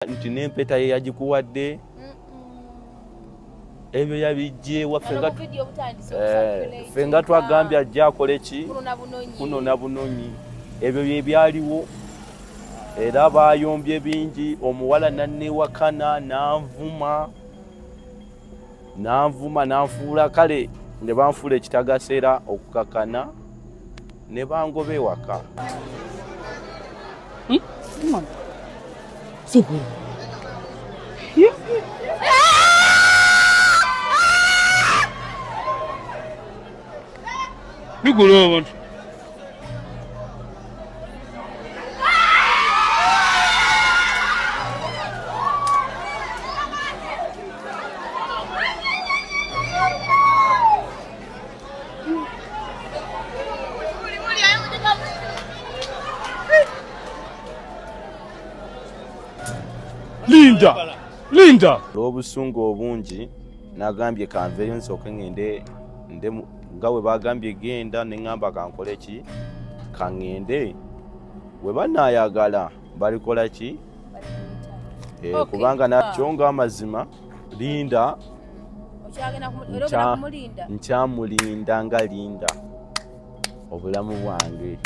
Nti n'empeta ye yagikuwadde, ebyo yabijje waffe ffe nga twagambye ajja akole ki, kunona bunonyi. Ebyo bye byaliwo, era bayombye bingi. Omuwala nannewakana, nanvuma nanvuma nanfuula, kale ne banfuula ekitagaseera okukakana ne bangoba ewaka. Bigula abantu. Linda! Linda! Olw'obusungu obungi nagambye kanveeyo nsooke ŋŋende nga bwe bagambye genda, ne ŋŋamba kankole ki, kaŋŋende, bwe banaayagala balikola ki, kubanga nakyo ng'amazima Linda nkyamulinda nga Linda obulamu bwange.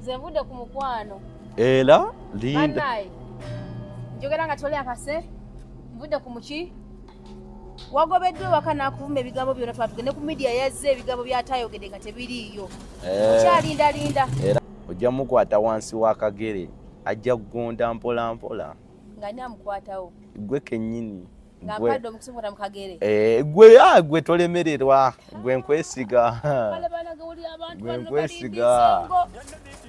Nze nvudde ku mukwano. Era Linda njogera nga toli akase, nvudde ku muki wagobeddwa ewaka n'akuvuma ebigambo byonna, twatugende ku media yazze ebigambo by'atayogedde nga tebiriiyo. Okyalindalinda. Era ojja mukwata wansi w'akagere, ajja kugonda mpola mpola. Nga ani amukwatawo? Gwe kennyini. Nga mpadde omukisa omukwata mu kagere. Gwe gwe tolemererwa, gwe nkwesiga. Kale bannange wulira abantu Gwe bano nkwesiga. balindise ngo.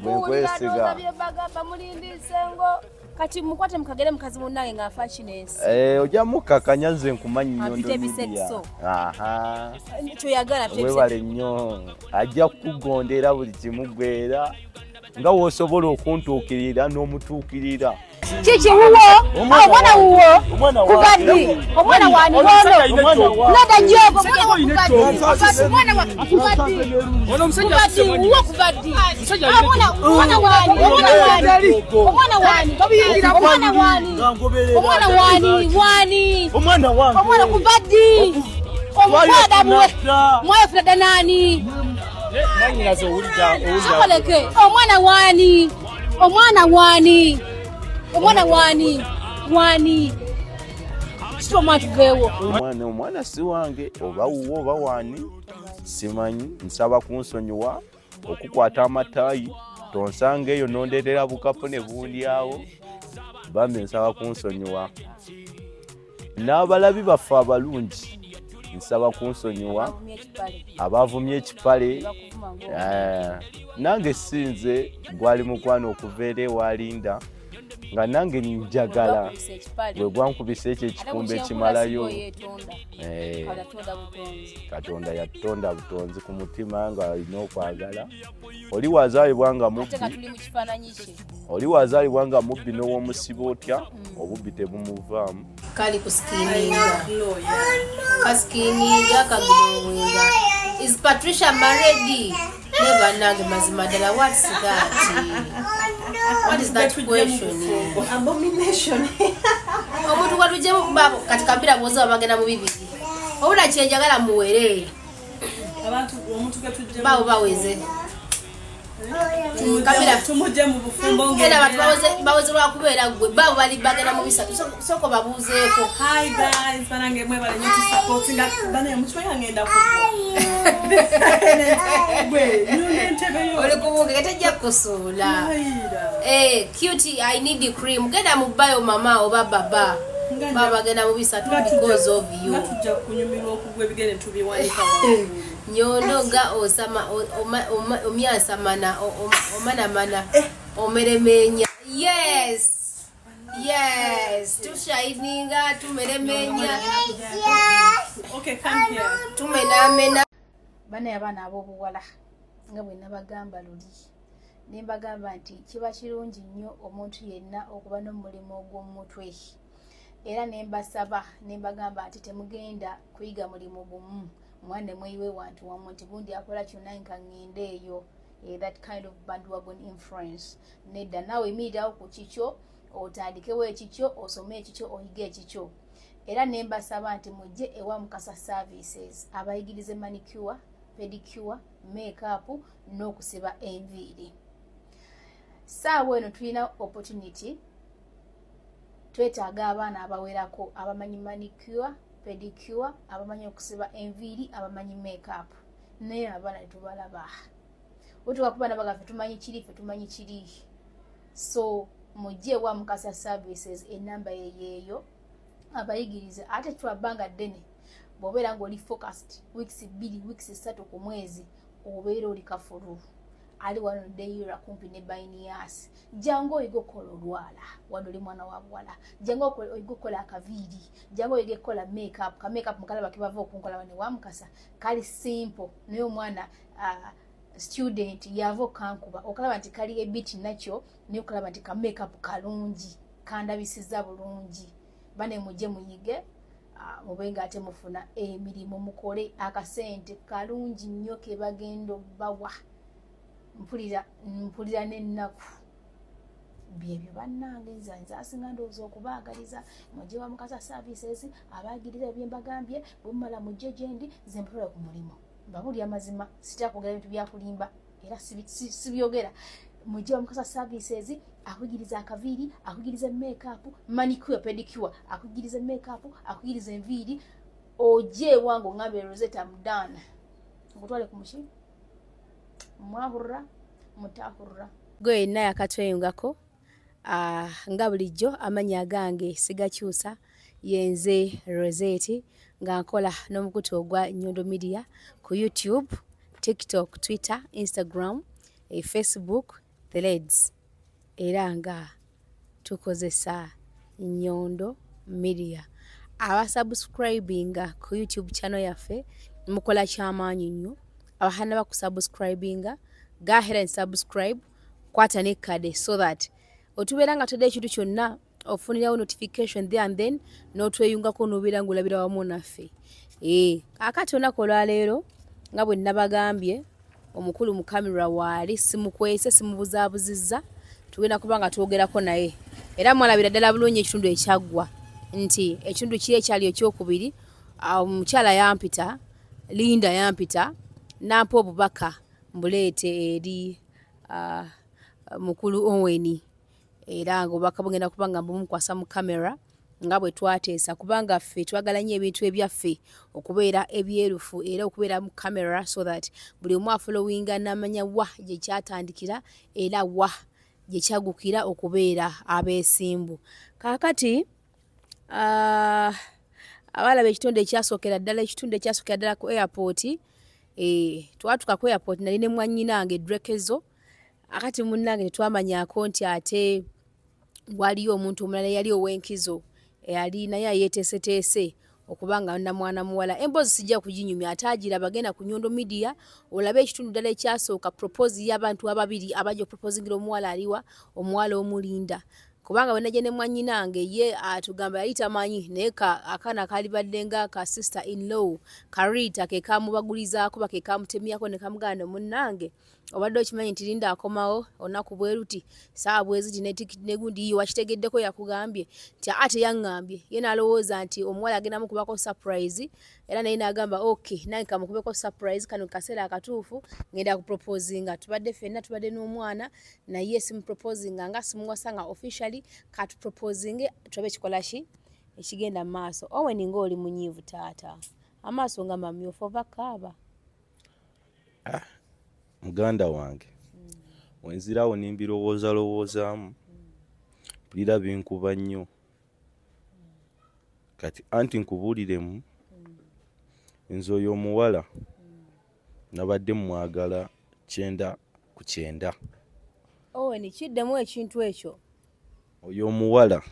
Gwe Muwulira nkwesiga. ndowooza bye bagamba, mulindise ngo. Kati mukwate mukagere mukazi munnange ng'afa kinensi. Ojja mukkakanya nze nkumanyi nnyo Ampite Ndomidia. ebisekiso. Aha. Kyoyagala mpite Weebale nnyo. Ajja kukugondera buli kimu gwera nga w'osobola okuntuukirira n'omutuukirira. Kiki wuwo? Omwana wuwo? Kuva ddi? Omwana wani wono? Nada jogo, omwana wa kuva ddi? Omwana wa kuva ddi? Ono omusajja Kuva ddi? Wuwo kuva ddi? Omwana, omwana wani? Omwana wani? Omwana wani? Omwana wani? Omwana wani? Wani? Omwana wange. Omwana kuva ddi? Omwana bwe. Mwayofuna dda nani? Mwannyinaze owulira, owulira. Sokoleke. Omwana wani? Omwana wani? Omwana wani? Wani? Situwa omwana tuveewo. Omwana si wange, oba wuwo oba wani, simanyi. Nsaba kunsonyiwa okukwata amataayi, tonsanga eyo nondeetera bukapu ne bundyawo. Bambi nsaba kunsonyiwa. N'abalabi baffe abalungi nsaba kunsonyiwa, abavumye ekipale. Nange sinze gwali mukwano okuva eri ewa Linda, nga nange njagala bwe gwankubisa ekyo ekikumba ekimalayo. Katonda yatonda butonzi ku mutima nga alina okwagala. Oli wazaalibwa nga mubbi, oli wazaalibwa nga mubbi n'ow'omusiba otya, obubbi tebumuvaamu. Kali kusikininga. Kasikininga, kaginowinga. Is Patricia married? Never nange mazima ddala, what's that? What is that question? Abomination. Omuntu gwatujjemu babo kati kambira bwoza bagenda mu bibiri. Obula kye njagala muwere. Abantu omuntu gwatujjemu babo baweze. Kambira tumujje mu bufumbo ng'era Era abantu baweze lwa kubeera ggwe. Babo bali bagenda mu bisatu. Soko babuuzeeko. Hi guys, banange mwebale nnyo tusupportinga. Banaye mukimanyi ngenda kugwa. Gwe, nyonda entebe yo. Oli kubuuka, tejja kusuula. Cutie, I need the cream. Genda mu bayo mama oba baba. Baba bagenda mu bisatu because of you. Nga tujja kunyumirwa okugwa ebigere tubiwanika waggulu. Nyondo nga osama, omyasamana, omanamana, omeremenya. Yes. Yes, tushininga, tumeremenya. Okay, come here. Tumenamena. Bana abaana ab'obuwala nga bwe nabagamba luli, ne mbagamba nti kiba kirungi nnyo omuntu yenna okuba n'omulimu ogw'omutwe. Era ne mbasaba, ne mbagamba nti temugenda kuyiga mulimu gumu, mwana mweyiwe wantu wamu nti gundi akola kyonna nka ŋŋende eyo. That kind of bandwagon influence. Nedda, naawe yimirirawo ku kikyo, Otandikewo ekikyo, osome ekikyo, oyige ekikyo. Era ne mbasaba nti mujje ewa Mukasa Services abayigirize manicure, pedicure, makeup n'okusiba enviiri. Saawa eno tulina opportunity, twetaaga abaana abawerako abamanyi manicure, pedicure, abamanyi okusiba enviiri, abamanyi makeup. Naye abaana tetubalaba. Wetuuka ku baana bagaffe tumanyi kiri, ffe tumanyi kiri. So mujje ewa Mukasa Services, enamba yeyeeyo, abayigirize. Ate twabanga ddene bw'obeera ng'oli focused, weeks 2, weeks 3 ku mwezi obeera oli kafulu. Ali wano Deira kumpi ne Bainias. Jangu oyige okukola olwala, wano oli mwana wa buwala. Jangu oyige okukola akaviiri, jangu oyige okukola makeup. Ka makeup mukalaba ke bava okunkola wano ewa Mukasa kali simple, naye omwana student yava okankuba okalaba nti kali ebiti nakyo, naye okalaba nti ka makeup kalungi, kandabisizza bulungi. Bane mujje muyige, mube nga ate mufuna emirimu, mukole akasente kalungi nnyo ke bagenda obbawa. Mpulira n'ennaku. Byebyo bannange, nze asinga ndowooza okubaagaliza. Mujje wa Mukasa Services abaagiriza ebye mbagambye, bwe mumala mujje gye ndi, nze mpulira ku mulimu. Mbabuulira amazima, sitera kwogera bintu byakulimba era sibyogera. Mujje wa Mukasa Services akugiriza akaviiri, akugiriza makeup, manicure, pedicure, akugiriza makeup, akugiriza enviiri. Ojje ewange oŋŋambe Rosette, I'm done. Nkutwale ku muki? Mwahurra, mutahurra. Gwe yenna yakatweyungako, nga bulijjo amannya agange sigakyusa, yenze Rosette nga nkola n'omukutu ogwa Nyondo Media ku YouTube, TikTok, Twitter, Instagram, Facebook, Threads. Era nga tukozesa Nyondo Media. Abasubscribinga ku YouTube channel yaffe mukola kyamaanyi nnyo. Abahana bakusubscribinga, go ahead and subscribe, kwata n'ekkade so that otubeera nga todde ekintu kyonna ofunirawo notification there and then n'otweyungako n'obeera ng'olabira wamu naffe. Kaakati olunaku olwaleero nga bwe nabagambye, omukulu mu kamera waali, simukwese, simubuzaabuzizza, tugenda kuba nga twogerako naye. Era mwalabira ddala bulungi ekitundu ekyaggwa nti ekitundu kiri ekyali ekyokubiri, omukyala yampita, Linda yampita, nampa obubaka mbuleete eri mukulu Owen. Era ng'obubaka bugenda kuba nga mbumukwasa mu kamera nga bwe twateesa, kubanga ffe twagala nnyo ebintu ebyaffe okubeera ebyerufu era okubeera mu kamera so that buli omu afollowinga n'amanya wa gye kyatandikira era wa gye kyagukira okubeera abeesimbu. Kaakati abalaba ekitundu ekyasookera ddala, ekitundu ekyasookera ddala ku airport, twatuuka ku airport nali ne mwannyinange Drekezo. Akati munnange tetwamanyaako nti ate waliyo omuntu omulala eyali ow'enkizo eyali naye ayeeteeseteese okuba nga namwana muwala. Emboozi sijja kuginyumya, ate agiraba genda ku Nyondo Media olabe ekitundu ddala ekyasooka, propose y'abantu ababiri abajja okuproposingira omuwala aliwa, omuwala omulinda. Kubanga bwe najja ne mwannyinange ye atugamba yali tamanyi, naye akaana kalibadde nga ka sister in law Karita ke kamubagulizaako ba ke kamutemyako ne kamuganda, munnange obadde okimanyi nti Linda akomawo olunaku bwe luti, ssaawa bwe ziti ne tikiti ne gundi yiyo wakitegeddeko, yakugambye nti ate yaŋŋambye. Ye n'alowooza nti omuwala agenda mukubako surprise, era naye n'agamba okay, nange kamukubeko surprise, kano kaseera akatuufu ngenda kuproposinga. Tubadde ffenna, tubadde n'omwana, naye simuproposinga nga simuwasa nga officially, katuproposinge tulabe kikola ki ekigenda mu maaso. Owen ng'oli munyiivu taata, amaaso nga mamyufu, ova kaaba. Muganda wange, wenzirawo nimbirowoozalowoozaamu, mpulira binkuba nnyo. Kati anti nkubuuliremu, nze oyo omuwala nabadde mwagala 90 ku 90. Owen, kiddemu ekintu ekyo. Oyo omuwala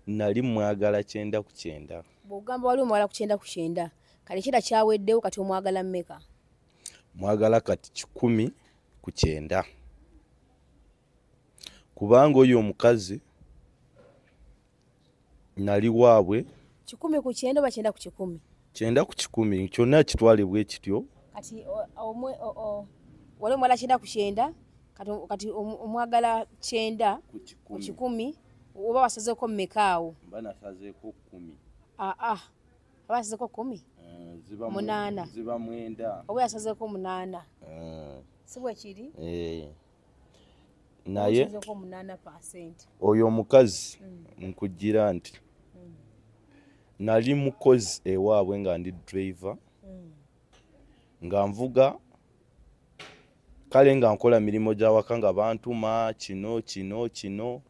nali mwagala 90 ku 90. Bw'ogamba wali omwagala ku 90 ku 90, kale kira kyaweddewo, kati omwagala mmeka? Mwagala kati 100 ku 90. Kubanga oyo omukazi nali waabwe. 100 ku 90 oba 90 ku 100? 90 ku 100 kyonna kitwale bwe kityo. Kati wali omwagala 90 ku 90, kati omwagala 90 ku 100, Oba wasazeeko mmeka awo? Mba nasazeeko 10. Aa, oba yasazeeko 10? 8. Ziba 9. Oba yasazeeko 8. Si bwe kiri? Naye yasazeeko 8%. Oyo omukazi nkugira nti nali mukozi ewaabwe nga ndi driver, nga nvuga, kale nga nkola mirimu gy'awaka nga bantuma kino kino kino,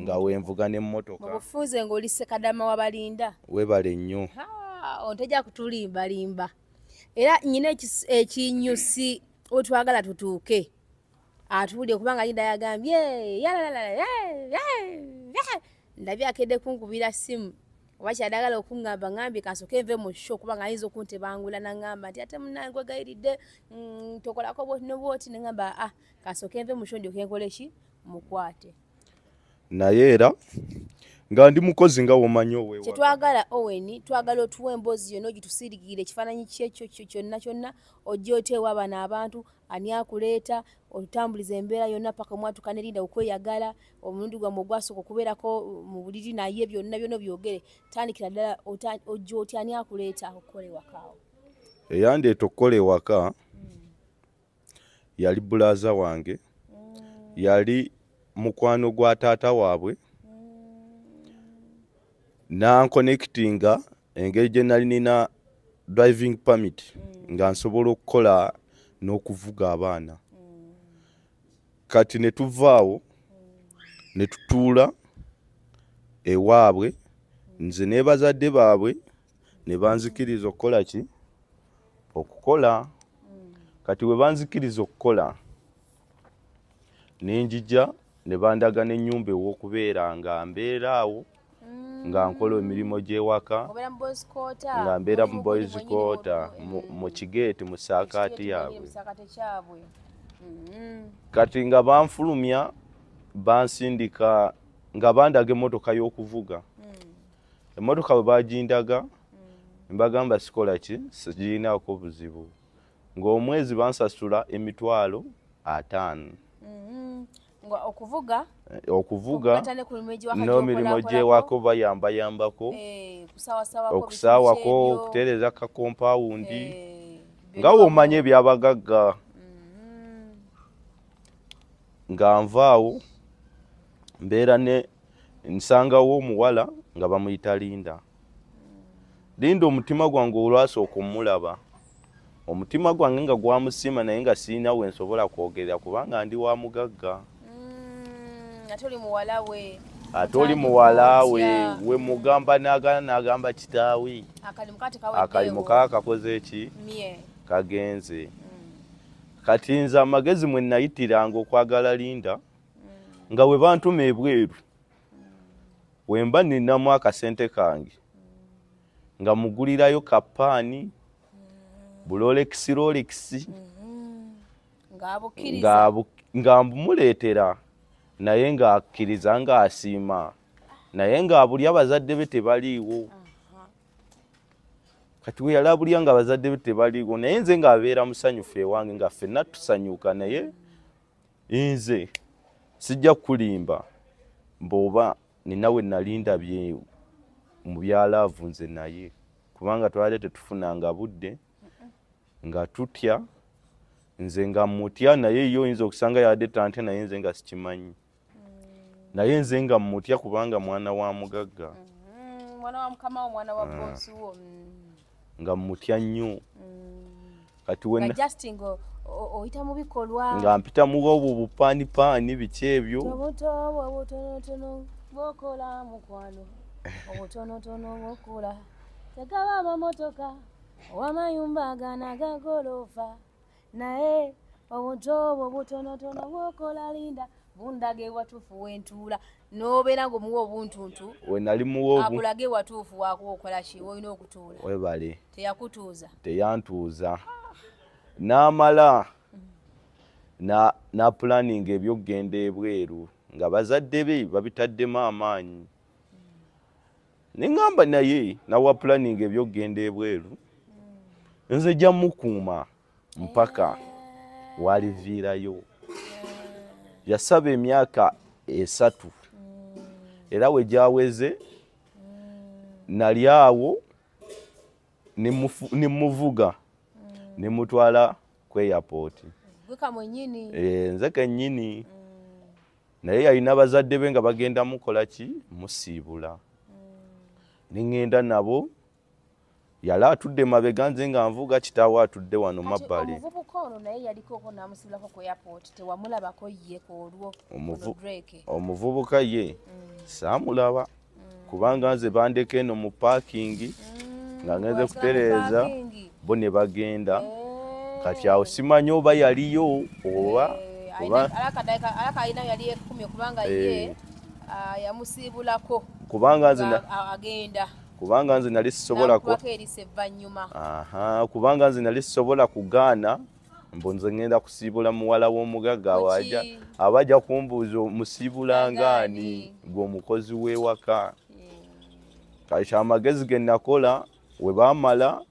nga wenvuga n'emmotoka. Mu bufunze ng'oli ssekadama w'abalinda. Weebale nnyo. Ontejja kutulimbalimba. Era nnyina ekinyusi wetwagala tutuuke. Atuwulire kubanga Linda yagambye ndabye akedde kunkubira ssimu. Oba kyadagala okuŋŋamba ŋŋambye kansooke nve mu show kubanga ayinza okuntebangula n'aŋŋamba nti ate munnange gwegayiridde tokolako bw'oti ne bw'oti, ne ŋŋamba kansooke nve mu show ndyoke nkole ki mukwate. Naye era nga ndi mukozi nga w'omanyi oweewaka. Kyetwagala Owen, twagala otuwe emboozi yonna ogitusiirigire ekifaananyi kyekyo kyonna kyonna, ojje oteewa bano abantu, ani akuleeta, otutambuliza embeera yonna paka omwatuka ne Linda okweyagala, omulundi gwammwe ogwasooka okubeerako mu buliri naye byonna byonna byogere. Tandikira ddala ojje otya, ani akuleeta okukola ewaka awo? Eyandeeta okukola ewaka yali bulaaza wange, yali mukwano gwa taata waabwe, nankonectinga engeri gye nali nina driving permit nga nsobola okukola n'okuvuga abaana. Kati ne tuvaawo ne tutuula ewaabwe, nze ne bazadde baabwe ne banzikiriza okukola ki? Okukola. Kati we banzikiriza okukola ne njija ne bandaga n'ennyumba ew'okubeera nga mbeera awo, nga nkola emirimu gy'ewaka, nga mbeera mu boys quarter, mu kigeeti mu saakaati yaabwe. Kati nga banfulumya bansindika nga bandaga emmotoka y'okuvuga. Emmotoka bwe bagindaga mbagamba sikola ki, sigirinaako buzibu. Ng'omwezi bansasula 50,000. Okuvuga okuvuga n'emirimu gy'ewaka bayambayambako, okusaawako, okutereeza ka kompaawundi, nga w'omanya ebyabagagga. Nga nvaawo mbeera ne nsangawo omuwala nga bamuyita Linda. Linda omutima gwange olwasooka omulaba, omutima gwange nga gwamusiima naye nga sirina we nsobola kwogerera kubanga ndi wa mugagga. Ate oli muwala we. Ate oli muwala we, we mugamba n'agaana n'agamba kitaawe. Akalimu kaba kakoze ki? Kagenze. Kati nze amagezi mwe nayitiranga okwagala Linda, nga we bantuma ebweru, we mba ninamu akasente kange, nga mugulirayo kapaani, burolex rolex, nga mbumuleetera, naye ng'akkiriza ng'asiima, naye ng'abulya abazadde be tebaliiwo. Kati we yalabulya nga abazadde be tebaliiwo, naye nze ng'abeera musanyufu ewange nga ffenna tusanyuka, naye nze sijja kulimba mb'oba nina we nali ndabye mu bya laavu nze naye, kubanga twali tetufunanga budde, nga tutya, nze nga mutya naye ye oyinza okusanga yadde tantya naye nze nga sikimanyi. Naye nze nga mutya kubanga mwana wa mugagga. Mwana wa mukama wo, mwana wa bosi wo. Nga mutya nnyo. Kati we just oyita mu bikolwa. Nga mpita mu obwo bupaanipaani biki ebyo. Obuto obutonotono bw'okola mukwano. Obutonotono bw'okola. Tegaba amamotoka, ow'amayumba gana gagolofa. Naye obuto obwo obutonotono bw'okola Linda bundaga ewatuufu wentuula. N'obeera ng'omuwa obuntuntu. We nali muwa obu. Akulaga ewatuufu wakuokola ki w'olina okutuula. Webale. Teyakutuuza. Teyantuuza. N'amala na planning eby'okugenda ebweru nga bazadde be babitaddemu amaanyi. Ne ŋŋamba naye nawa planning eby'okugenda ebweru, nze jja mukuuma mpaka waliviirayo. Yasaba emyaka 3 Era we gyaweze nali awo ne muvuga ne mutwala ku airport. Gwe mwennyini? Nze kennyini. Naye yalina bazadde be nga bagenda mukola ki? Musiibula. Ne ŋŋenda nabo. Yali atudde mabega nze nga nvuga, kitaawe atudde wano mabbali. Omuvubuka ono naye yaliko n'amusibulako ku airport, tewamulabako ye ku olwo? Omuvubuka ye saamulaba kubanga nze bandeka eno mu parking nga ngenze kutereeza, bo ne bagenda. Kati awo simanyi oba yaliyo oba alaka alina yali ekumi kubanga ye yamusibulako kubanga nze agenda. Kubanga nze nali sisobola kubanga nze nali sisobola kugaana mbu nze ngenda kusiibula muwala w'omugagga awaja abajja kumbuuza musiibula ngaani gwe omukozi w'ewaka. Kati amagezi ge nakola we baamala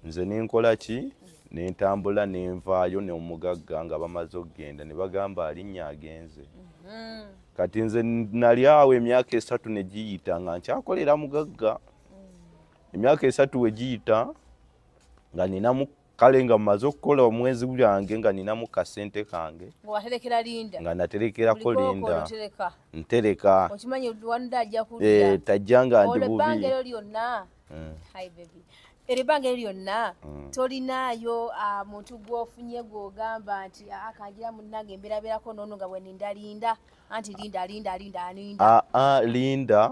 nze nenkola ki? Nentambula nenvaayo n'omugagga nga bamaze okugenda ne bagamba alinnya agenze. Kati nze nali awo emyaka 3 ne giyita nga nkyakolera mugagga. Emyaka 3 we giyita nga ninamu kale nga mmaze okukola omwezi gwange nga ninamu kasente kange. Waterekera Linda? Nga naterekerako Linda. Ntereka. Okimanyi wanda ajja kudda. Tajja nga ndi bubi. Ebbanga eryo lyonna. Hi baby. Ebbanga eryo lyonna tolinaayo muntu gw'ofunye gw'ogamba nti akangira munnange embeerabeerako n'ono nga bwe ninda Linda anti Linda Linda Linda Linda. Linda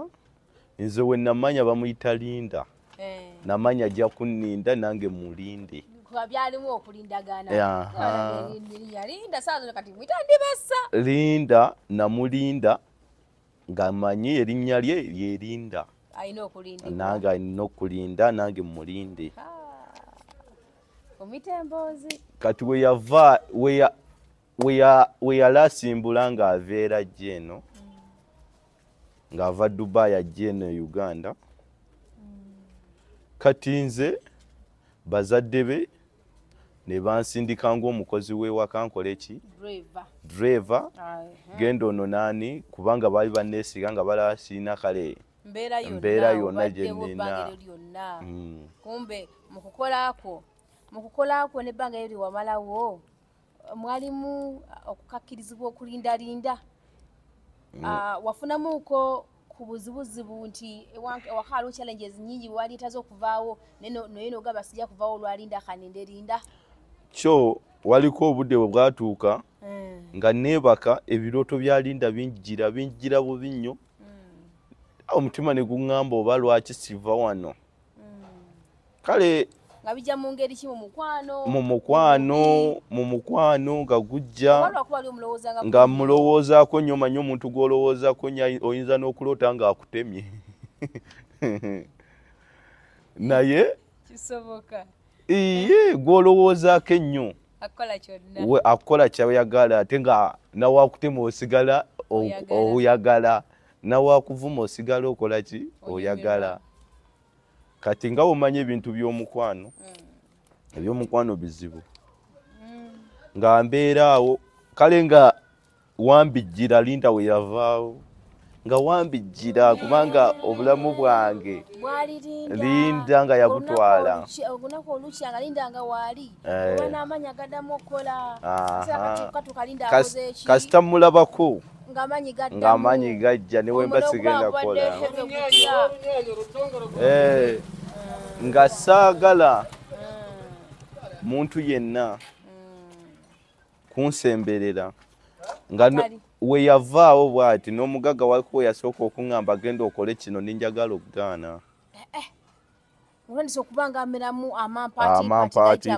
nze we namanya bamuyita Linda. Namanya ajja kunninda nange mulinde. Kuba byalimu okulindagana. Linda saa kati muyita ndibasa. Linda namulinda nga manyi erinnya lye lye Linda. Alina okulinda. Nange alina okulinda nange mulinde. Omuyita emboozi. Kati we yava we yalasimbula ng'aveera ajja eno ng'ava Dubai ajja eno e Uganda. Kati nze bazadde be ne bansindika ng'omukozi w'ewaka nkole ki? Driver. Genda ono naani kubanga baali banneesiga nga balaba sirina kale mbeera yonna gye nnina. Kumbe mu kukolako n'ebbanga eryo wamalawo mwalimu okukakkirizibwa okulindalinda. Wafunamuuko ku buzibuzibu nti ewaka waliwo challenges nnyingi waliitaze okuvaawo naye n'ogamba sijja kuvaawo olwalinda kaninde linda. Kyo waliko obudde bwe bwatuuka nga neebaka ebirooto bya Linda binjira bubi nnyo. Omutima ne guŋŋamba oba lwaki siva wano. Kale nga bijja mu ngeri ki? Mu mukwano? Mu mukwano nga gujja nga mulowoozaako nnyo. Manyi omuntu gw'olowoozaako nnyo oyinza n'okuloota ng'akutemye. Naye kisoboka. Iye gw'olowoozaako ennyo akola ky'oyagala ate nga nawakutema osigala oyagala, nawakuvuma osigala okola ki? Oyagala. Kati nga omanyi ebintu by'omukwano, ebyomukwano bizibu. Nga mbeera awo kale nga wambijjira Linda we yavaawo nga wambijjira kubanga obulamu bwange Linda nga yabutwala. Olunaku olukya nga Linda nga waali oba n'amaanyi agaddamu okukola. Kasita mulabako ng'amaanyi gajja ne wemba sigenda kukola. Nga saagala muntu yenna kunsemberera. Nga we yavaawo bw'ati n'omugagga waliko we yasooka okuŋŋamba genda okole kino ninjagala okugaana. Otandise okuba nga ameramu amampaatipaati.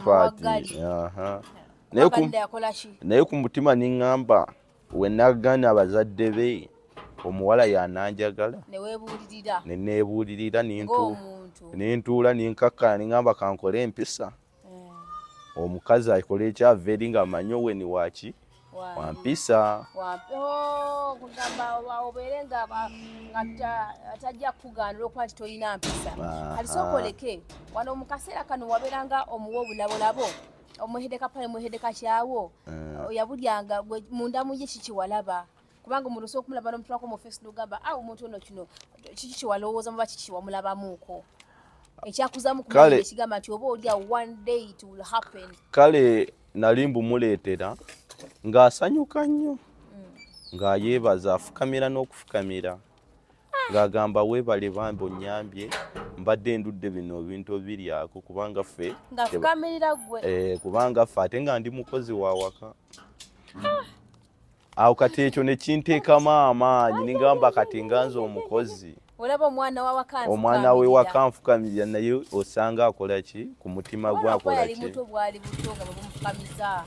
Naye ku mutima niŋŋamba we nagaana abazadde be omuwala yananjagala. Ne neebuulirira nentuula nenkakkana neŋŋamba kankole empisa. Omukazi akole ekyava eri ng'amanyi oweni waaki wampisa. Kugamba obeere nga tajja kukugaana olw'okuba nti tolina mpisa. Kati sooka oleke wano mu kaseera kano wabeeranga omuwa obulabolabo omuhedeka pale muhedeka kyawo yabulyanga munda mu ye kiki walaba. Kubanga omuntu osobola okumulaba n'omutulako mu face n'ogamba awo omuntu ono kino kiki kyewalowooza muba kiki wamulabamuuko ekyakuzamu kumanya ekigamba nti oba oli awo one day it will happen. Kale nali mbumuleetera ng'asanyuka nnyo, nga yeebaza, afukamira n'okufukamira, ng'agamba weebale bambi onnyambye, mbadde ndudde bino ebintu obiryako kubanga ffe ng'afukamirira ggwe, kubanga ffe ate nga ndi mukozi wa waka. Awo kati ekyo ne kinteekamu amaanyi ningamba kati nga nze omukozi, olaba omwana w'awaka, omwana we waka nfukamirira, naye osanga akola ki ku mutima gwe, akola ki? Muto bwali buto nga bwemufukamiza.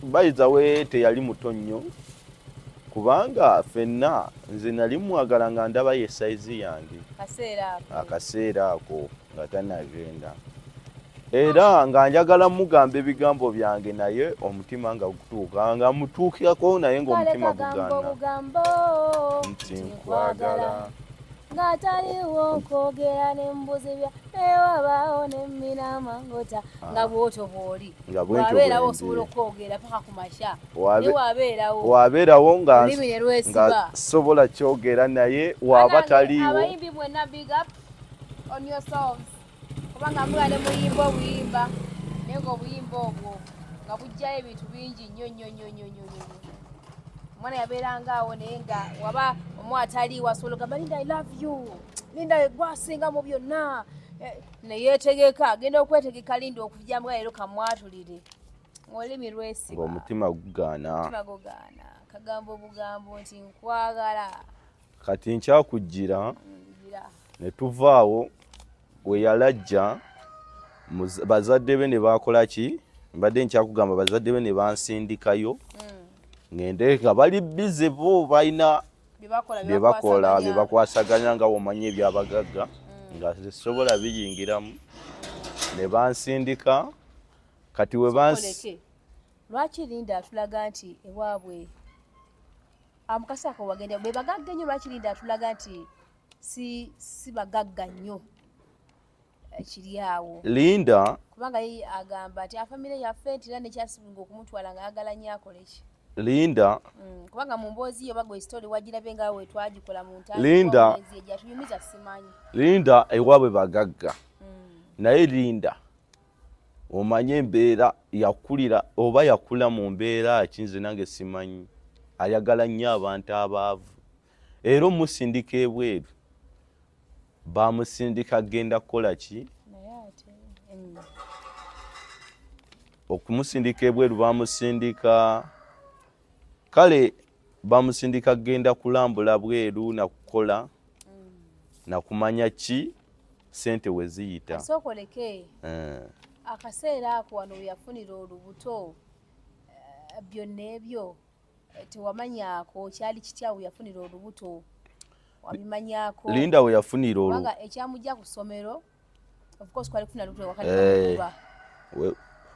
Bayiza we teyali muto nnyo, kubanga ffenna nze nali mwagala nga ndaba ye sayizi yange akaseera ako nga tannagenda, era nga njagala mugamba ebigambo byange naye omutima nga gutuuka nga mutuukirako naye ng'omutima gugaana nti nkwagala ng'ataliwo nkwogera ne mbuzibya newabaawo ne mmina amangota nga bw'otyo bw'oli wabeerawo osobola okwogera paka ku makya, naye wabeerawo wabeerawo nga olulimi ne lwesiba sobola kyogera naye waba taliiwo. Abayimbi mwenna big up on yourselves, kubanga mula ne muyimba obuyimba naye ng'obuyimba obwo nga bujjayo ebintu bingi nnyo nnyo nnyo nnyo nnyo. Omwana yabeeranga awo naye nga waba omu ataliiwo asobola ogamba Linda I love you, Linda gwasinga mu byonna, neyeetegeka agenda okwetegeka Linda okujja mbwa leero kamwatulire, ng'olulimi lwesiba ng'omutima gugaana, omutima gugaana kagambo obugambo nti nkwagala. Kati nkyakujjira ne tuvaawo we yalajja bazadde be ne baakola ki, mbadde nkyakugamba bazadde be ne bansindikayo ngende nga bali bize bo balina bye bakola bye bakwasaganya nga womanyi ebyabagagga nga sisobola biyingiramu ne bansindika. Kati we bansi lwaki Linda atulaga nti ewaabwe amukasa ako wagenda be bagagga nnyo, lwaki Linda atulaga nti si bagagga nnyo kiri awo Linda? Kubanga ye agamba nti afamire yaffe nti era nekyasinga okumutwala ng'ayagala nnyo akole ki Linda. Kubanga mu mboozi yo bagwe story wagirabye nga we twagikola mu ntandikwa Linda ejatunyumiza simanyi. Linda ewaabwe bagagga, naye Linda omanye embeera yakulira oba yakula mu mbeera ki nze nange simanyi, ayagala nnyo abantu abaavu era omusindika ebweru bamusindika agenda kukola ki? Okumusindika ebweru bamusindika kale bamusindika agenda kulambula bweru nakukola nakumanya ki sente we ziyita. Asookoleke akaseera ako wano yafunira olubuto byonna ebyo tewamanyaako kyali kitya we yafunira olubuto wabimanyaako? Linda we yafunira olubuto ekyamujja ku ssomero of course kwali kufuna lubuto wakati bamugoba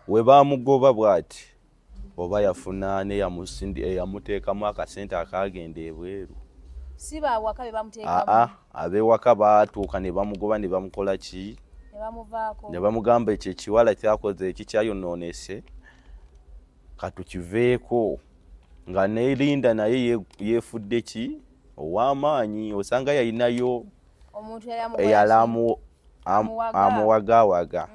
we bamugoba bw'ati oba yafuna neyamuteekamu akasente akagenda ebweru, si baawaka be bamuteekamu, ab'ewaka baatuuka ne bamugoba ne bamukola ki, ne bamuvaako ne bamugamba ekyo ekiwala kyakoze eki kyayonoonese katukiveeko, nga ne Linda naye yeefudde ki ow'amaanyi, osanga yalinayo omuntu eyali amuwagawaga.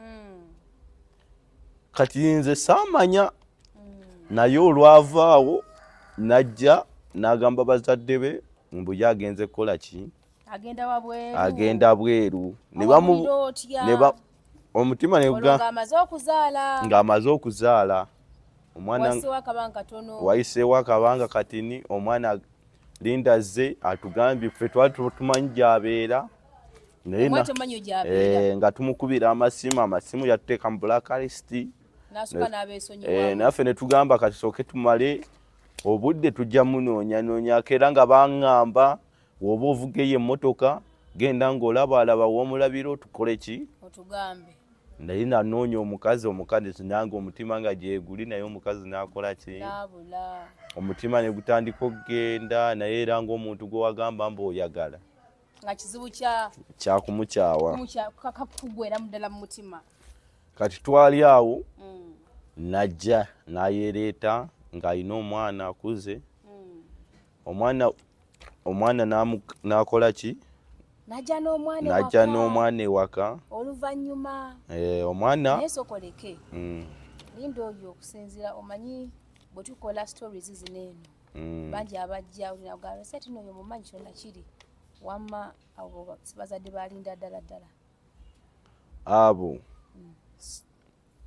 Kati nze saamanya, naye olwavaawo najja n'agamba bazadde be mbu ye agenze kukola ki, agenda bweru, omutima ng'amaze okuzaala omwana wayiseewo akabanga katini, omwana Linda azze atugambye ffe twali tumanyi gy'abeera naye nga tumukubira amasimu, amasimu yatuteeka mu blacklist naffe ne tugamba kati sooke tumale obudde tujja munoonyanonyako, era nga baŋŋamba woba ovugeyo emmotoka genda ng'olabaalaba w'omulabira otukole ki otugambe. Naye nanoonya omukazi, omukazi nange omutima nga gyeguli, naye omukazi n'akola ki, omutima ne gutandika okugenda, naye era ng'omuntu gwe wagamba mbu oyagala nga kizibu kyakumukyawa kugwera muddala mu mutima. Kati twali awo najja n'ayereeta ng'alina omwana akuze, Omwana n'akola ki? Najja n'omwana Najja n'omwana ewaka. Oluvannyuma. Omwana. Naye sokoleke. Linda oyo okusinziira omanyi bwe tukola stories zino eno. Bangi abajja olina seti n'oyo mumanyi kyonna kiri. Wamma abo bazadde balinda ddala ddala. Abo.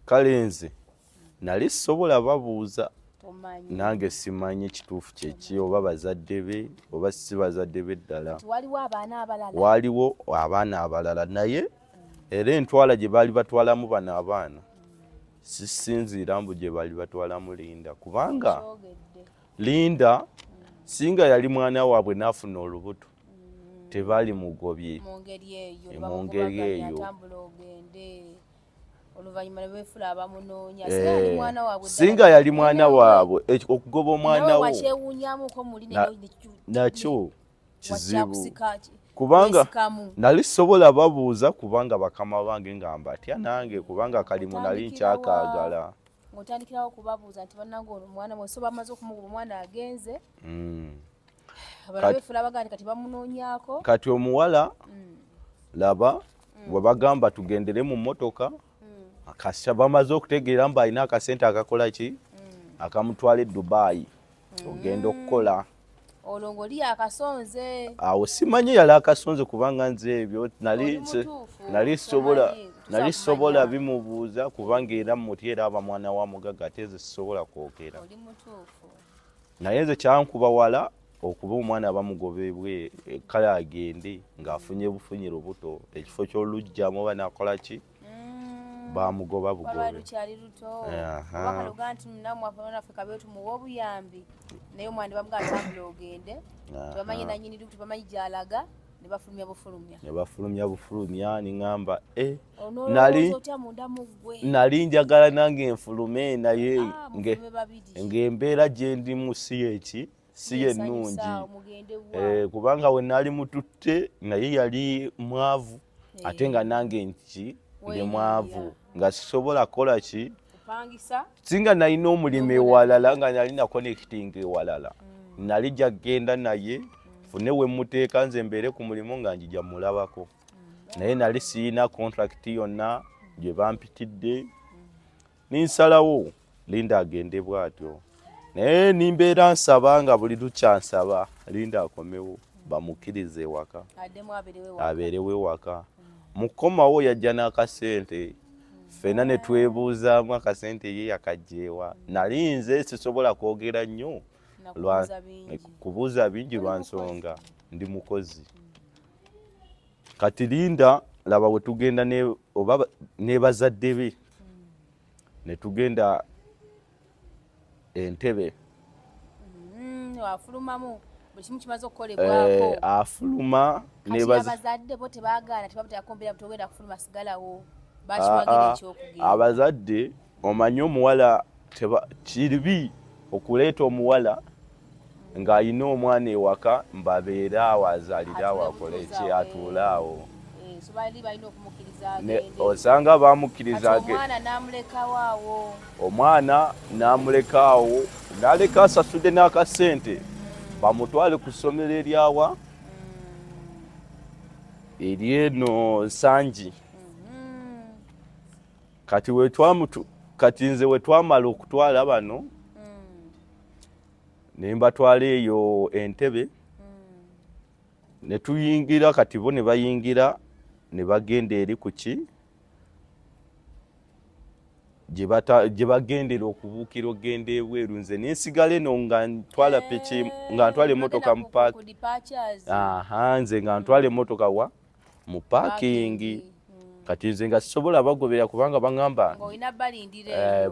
Kale nze nali sobola babuuza. Nange simanyi kituufu kyeki oba bazadde be oba si bazadde be ddala. Waliwo abaana abalala. Waliwo abaana abalala naye era entwala gye baali batwalamu bano abaana sisinziira mbu gye baali batwalamu Linda, kubanga Linda singa yali mwana waabwe n'afuna olubuto tebaali mugobye. Mu ngeri eyo. Mu ngeri eyo. Oluvannyuma ne beefula abamunoonya. Singa yali mwana waabwe okugoba omwana wo wakyewuunyaamuko muli nakyo kizibu, kubanga nali sobola babuuza kubanga bakama bange nga mbatya nange, kubanga akalimu nali nkyakaagala. Ng'otandikirawo okubabuuza nti bannange ono omwana mwe so bamaze okumugoba omwana agenze. Abalala beefula bagamba kati bamunoonyaako. Kati omuwala laba bwe bagamba tugendere mu mmotoka, akasha bamaze okutegeera mbu alina akasente akakola ki akamutwala e Dubai ogenda okukola. Olwo ng'oli akasonze. Awo simanyi yali akasonze kubanga nze ebyo nali sobola bimubuuza kubanga era mutya era aba mwana wa mugagga ate nze sisobola kwogera. Oli mutuufu. Naye nze kyankuba wala okuba omwana bamugobebwe kale agende ng'afunye bufunye lubuto ekifo ky'oluggyamu oba n'akola ki bamugoba bugobe. Lukyali luto. Bakaluga nti nammwe naffe kabe tumuwe obuyambi naye omwana bamugamba atambula ogende. Tebamanyi nannyini lubuto, tebamanyi gy'alaga ne bafulumya bufulumya. Ne bafulumya bufulumya ningamba nali njagala nange nfulume naye ng'embeera gye ndimu si eki si ennungi. Kubanga we nali mututte naye yali mwavu ate nga nange nki ndi mwavu nga sisobola kukola ki singa nalina omulimu ewalala nga nalina connecting ewalala nali jja kugenda naye nfune we mmuteeka nze mbeere ku mulimu nga njija mulabako, naye nali siyina contract yonna gye bampitidde ninsalawo Linda agende bw'atyo, naye nimbeera nsaba nga buli lukya nsaba Linda akomewo bamukkirize ewaka abeerewo ewaka. Mukomawo yajja n'akasente ffenna ne twebuuzaamu akasente ye yakagyewa. Nali nze sisobola kwogera nnyo kubuuza bingi lwa nsonga ndi mukozi. Kati Linda laba we tugenda ne bazadde be ne tugenda Entebbe. Afulumamu buli kimu kimaze okukolebwako. Afuluma abazadde bo tebaagaana tebamuteekako togenda kufuluma sigalawo bakiwagira ekyokugenda. Abazadde omanyi omuwala kibi okuleeta omuwala ng'alina omwana ewaka mbabeere awo azaalire awo akole ki atuule awo. Osanga bamukkiriza omwana n'amuleka awo n'aleka asasudde n'akasente bamutwale ku ssomero eryawa eryeno Nsangi. Kati nze we twamala okutwala bano ne mbatwala eyo Entebbe ne tuyingira, kati bo ne bayingira ne bagenda eri ku ki gye bagendera okubuukira okugenda ebweru. Nze nensigala eno nga ntwala piki nga ntwala emmotoka mu park. Nze nga ntwala emmotoka wa mu parking. Kati nze nga sisobola bagobera kubanga baŋŋamba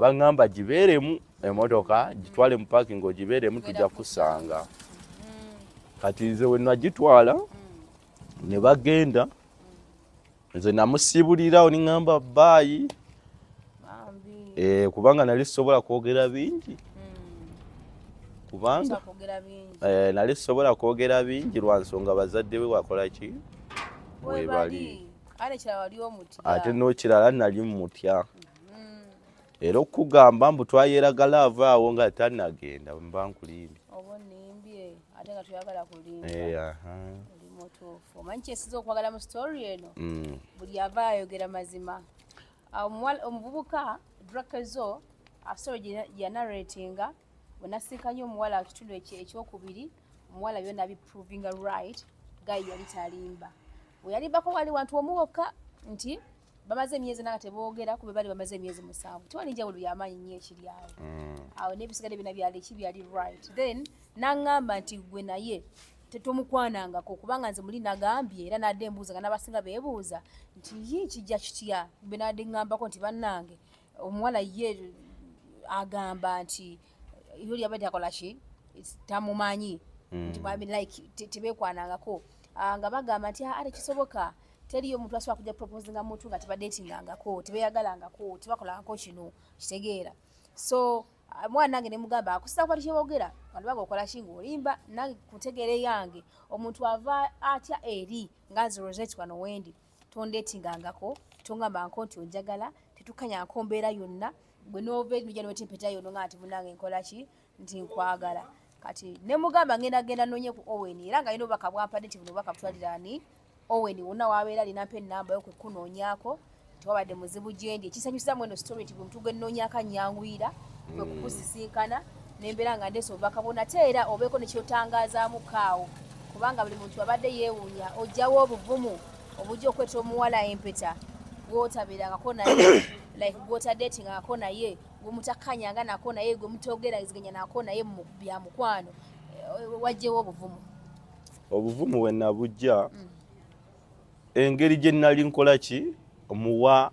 baŋŋamba gibeeremu emmotoka gitwale mu parking ogibeeremu tujja kusanga. Kati nze we nagitwala ne bagenda, nze namusiibulirawo ne ŋŋamba baayi kubanga nali sisobola kwogera bingi, kubanga nali sisobola kwogera bingi lwa nsonga bazadde be wakola ki we bali. Ate n'okirala nali mutya era okugamba mbu twayeraga love awo nga tannagenda mba nkulimbye. Ate nga tuyagala kulimba. Oli mutuufu. Omanyi kyensinza okwagala mu story eno? Buli ava ayogera mazima. Omuvubuka Drakezo story gye yanarratinga bwe nasinkanye omuwala ku kitundu ekyokubiri, omuwala byonna biprovinga right, guy yali talimba. Bwe yalimbako wali wantu omu wokka nti bamaze emyezi nanga teboogera, kube bali bamaze emyezi 7. Tewali njawulo y'amaanyi nnyo ekiri awo. Awo n'ebisigadde byonna byali ki, byali right. Then n'aŋŋamba nti gwe naye tetomukwanangako, kubanga nze muli nagambye era nadde mbuuza nga n'abasinga beebuuza nti ye kijja kitya. Bwe nadde ŋŋambako nti bannange omuwala ye agamba nti yoli yabadde akola ki, tamumanyi, nti I mean like tebeekwanangako. Nga bagamba nti ate kisoboka, teriyo omuntu asobola kujja proposinga muntu nga tebadeetingangako, tebeeyagalangako, tebakolangako kino, kitegeera. So mwana nange ne mugamba akusisa kuba kyeboogera, bantu baga okola ki ng'olimba. Nange ku ntegeera yange omuntu ava atya eri nga nze Rosette wano wendi, tondeetingangako, tongambangako nti onjagala, tetukkanyangako mbeera yonna, gwe n'ova eri nojja n'oweta empeta yonna nga nti munnange nkola ki, nti nkwagala. Kati ne mugamba ngenda genda nnoonye ku Owen, era nga alina obubaka bwampadde nti buno obubaka butwalira ani Owen, wonna w'abeera alina mpa ennamba yo kukunoonyaako, tewabadde muzibu gye ndi. Ekisanyusa mu eno story nti buli muntu gwe nnoonyaako annyanguyira kwe kukusisinkana, nembeera nga ndeese obubaka bwonna, ate era obeeko ne ky'otangaazaamu kaawo, kubanga buli muntu abadde yeewuunya ojjawo obuvumu obujja okweta omuwala empeta gw'otabeerangako naye, like gw'otadeetingangako naye, gwe mutakkanyanga nako naye, gwe mutogeraganya nako naye mu bya mukwano, wajjewo obuvumu. Obuvumu bwe nabujja, engeri gye nali nkola ki, muwa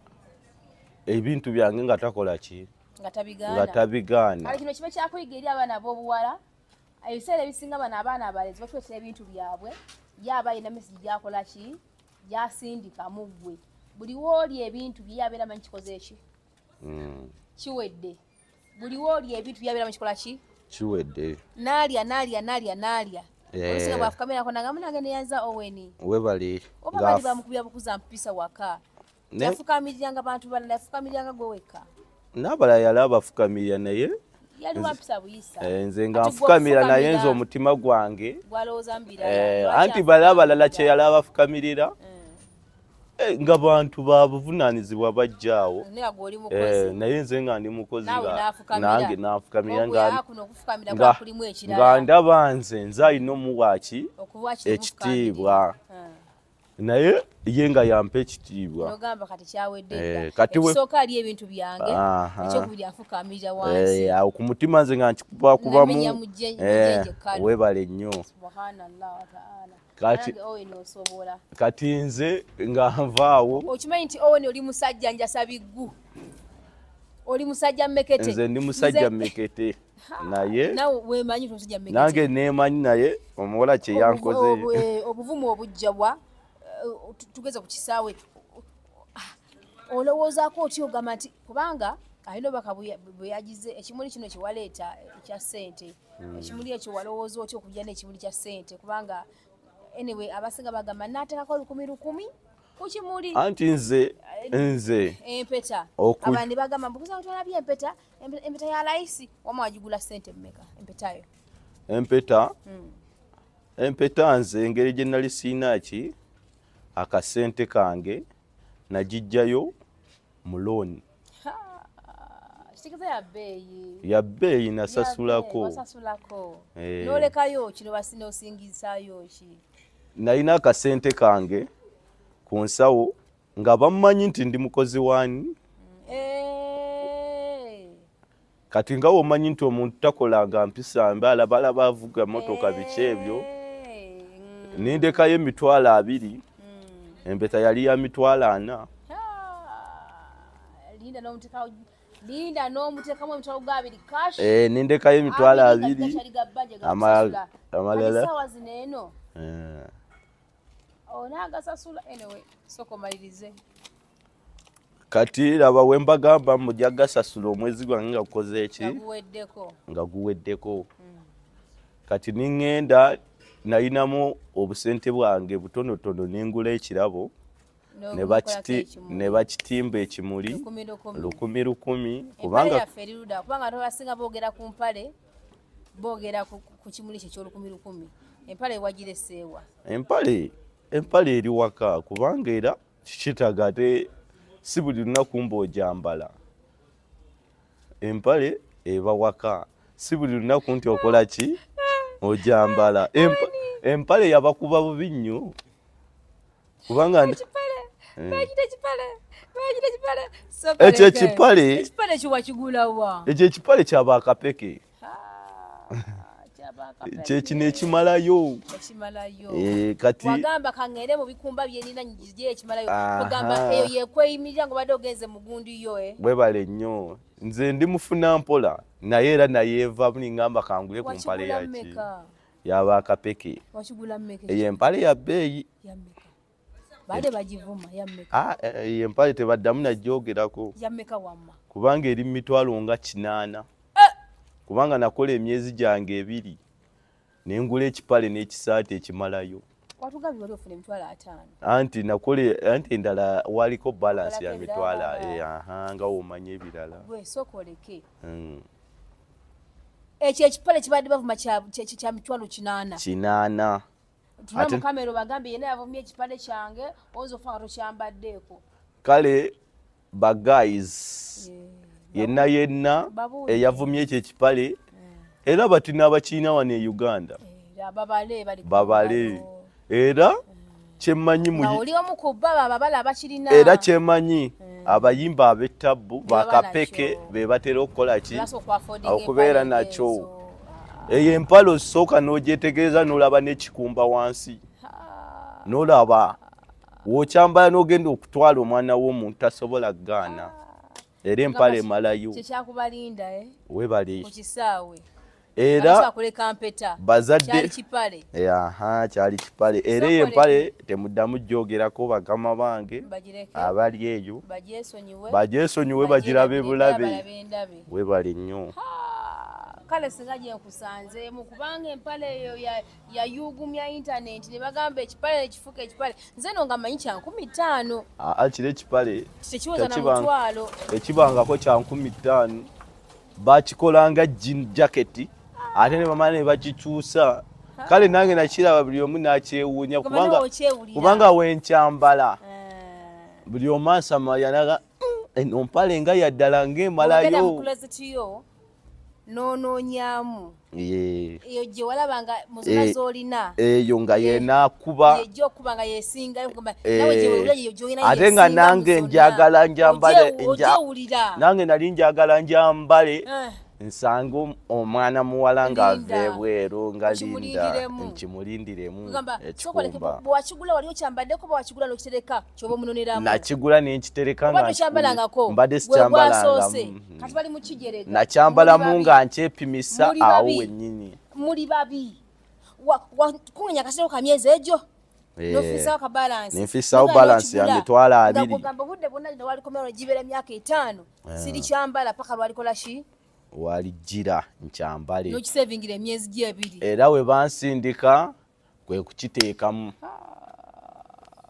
ebintu byange nga takola ki, nga tabigaana. Nga tabigaana. Kale kino kiba kyakuyiga eri abaana ab'obuwala. Ebiseera ebisinga bano abaana abalenzi batuleetera ebintu byabwe, ye aba alina message gy'akola ki, gy'asindika mu ggwe. Buli w'oli ebintu bye abeera amanyi kikoze ki? Kiwedde. Buli w'oli ebintu bye abeera amanyi kikola ki? Kiwedde. N'alya, n'alya, n'alya, n'alya. Olusinga bw'afukamirako nanga munange neyanza Owen. Webale. Oba bali bamukubya bukuza mpisa waka. Yafukamiriranga bantu balala, yafukamiriranga gwe wekka. N'abalala yali abafukamirira naye. Yali wampisa buyisa. Nze nga nfukamira naye nze omutima gwange. Gwalowooza mu birala. Anti bali abalala kye yali abafukamirira. Nga bantu babuvunaanyizibwa bajjaawo. Naye nze nga ndi mukozi nange n'afukamira nga ndaba nze alina omuwa ki ekitiibwa. Naye ye nga yampa ekitiibwa. N'ogamba kati kyawedde dda. Ekisooka ali ebintu byange, ekyokubiri afukamirira wansi. Awo ku mutima nze nga nkikubakubamu. Weebale nnyo. Subhanallah wa ta'ala. Owen osobola. Kati nze nga nvaawo. Okimanyi nti Owen oli musajja njasabiggu. Oli musajja mmekete. Nze ndi musajja mmekete. Naye nawe weemanyi nti musajja mmekete. Nange neemanyi naye omuwala kye yankoze. Obuvumu obujja bwa tugeze ku kisaawe. Olowoozaako otya ogamba nti kubanga alina obubaka bwe yagize ekimuli kino kye waleeta ekya ssente. Ekimuli ekyo walowooza otya okujja n'ekimuli kya ssente, kubanga anyway abasinga bagamba n'ateekako 1,000 ku kimuli. Anti nze empeta abandi bagamba mbukuza ntwalabye empeta, empeta ya layisi, wamma wagigula ssente mmeka empetayo? Empeta empeta nze engeri gye nali siina ki akasente kange nagijjayo mu looni. Kitegeeza ya bbeeyi. Ya bbeeyi nasasulako. Wasasulako. N'olekayo kino n'osingisaayo ki? Nalina akasente kange ku nsawo nga bammanyi nti ndi mukozi waani. Kati nga womanyi nti omuntu takolanga mpisa mbi, alaba avuga mmotoka biki ebyo. Nindekayo 20,000. Empeta yali ya 40,000. Linda n'omuteekamu 20,000 cash. Nindekayo 20,000. Amalala. Essaawa zino eno. Onaagasasula anyway, sooka omalirize. Kati laba we mbagamba mujja gasasula omwezi gwange nga gukoze ki? Nga guweddeko. Kati ningenda nalinamu obusente bwange butonotono nengula ekirabo ne bakitimba ekimuli 1,000 kubanga yaffe eri ludda, kubanga abantu abasinga boogera ku mpale, boogera ku kimuli kye eky'olukumi lukumi. Empale wagireseewa? Empale eri waka, kubanga era kikitaga ate si buli lunaku mba ojambala. Empale eba waka, si buli lunaku nti okola ki ojambala. Empale yabakuba bubi nnyo kubanga ekyo ekipale ekyo ekipale kyaba akapeke kyekino ekimalayo. Kati wagamba kangere mu bikumba byenina njije ekimalayo, ogamba eyo yekweyimirira ng'obadde ogenze mu gundi yo. Webale nnyo, nze ndi mufuna mpola naye era nayeeva ningamba kangule ku mpale yaki yaba akapeke. Eyo empale ya bbeeyi. Eyo empale tebaddamu najjogerako kubanga eri mu mitwalo nga 800. Kubanga nakola emyezi gyange 2 ne ngula ekipale n'ekisaati ekimalayo. Anti nakola anti endala waliko balance ya mitwalo nga womanya ebirala. Ekyo ekipale kibadde bavuma kya mitwalo 800. 800. Tuna mu kamera bagambye yenna yavumye ekipale kyange oyinza okufa nga tokyambaddeeko. Kale ba guys yenna yenna eyavumye ekyo ekipale era bati n'abakiina wano e Uganda babale era kyemmanyi era kyemmanyi abayimba ab'ettabbu bakapeke be batera okukola ki okubeera nakyo. Eyo empale osooka n'ogyetegereza n'olaba n'ekikumba wansi, n'olaba w'okyambala n'ogenda okutwala omwana w'omuntu tasobola kugaana. Era empale emalayo. Kyekyakubalinda webale ku kisaawe era bazadde kyali kipale. Era eyo empale temuddamu gyogerako bagama bange abali eyo bagyesonyiwe bagirabe bulabe. Webale nnyo. Kale singa gye nkusanzeemu kubanga empale eyo yayugumya intaneti ne bagamba ekipale ekifuka ekipale. Nze no nga mmanyi kya 5000. Kiri ekipale tekiweza na mutwalo, tekibangako kya 5000. Bakikolanga jean jacket ate ne bamala ne bakikyusa. Kale nange nakiraba buli omu n'akyewuunya kubanga wenkyambala buli omu ansama yanaga eno mpale nga yaddala ng'emalayo. Nonoonyamu eyo gye walabanga mu zonna z'olina eyo nga yenaakuba ejja okuba nga yesingayo nawe gyewulira ate nga nange njagala njambale, nange nali njagala njambale nsange omwana muwala ng'ava ebweru nga linda nkimulindiremu ekikumba. Bwewakigula wali okyambaddeko oba wakigula n'okitereka ky'oba omunoneramu? Nakigula ne nkitereka nga tokyambalangako, mbadde sikyambalangamu. Kati bali mu kijerega. Nakyambalamu nga nkyepimisa awo wennyini. Muli babi. Wakuŋŋanya akasente ka myezi egyo n'ofiisaawo ka balance. Nenfiisaawo balance ya mitwalo 20. Ng'ogamba obudde bwonna walikomerawo gibeera emyaka 5 sirikyambala paka lwalikola ki? Walijjira nkyambale. N'okisevingira emyezi gyo 2. Era we bansindika kwe kukiteekamu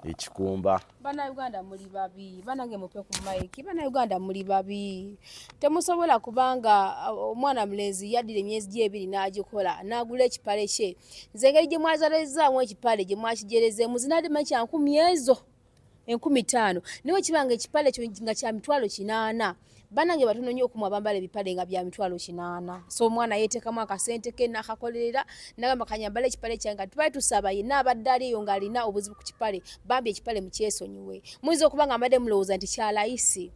ekikumba. Bannayuganda muli babi, bannange mupe ku mayiki, bannayuganda muli babi. Temusobola kubanga omwana mulenzi yaddira emyezi gye 2 n'agikola n'agula ekipale kye. Nze engeri gye mwazalezzaamu ekipale gye mwakijerezeemu zinadde manyi kya 1000 ezo 5000. Naye kibanga ekipale ekyo nga kya mitwalo 800. Bannange batono nnyo okumwa bambala ebipale nga bya mitwalo 800. So omwana yeteekamu akasente ke n'akakolerera n'agamba kanyambale ekipale kyange. Nga tubadde tusaba yenna abadde ali eyo ng'alina obuzibu ku kipale, bambi ekipale mukyesonyiwe. Muyinza okuba nga mbadde mulowooza nti kya layisi.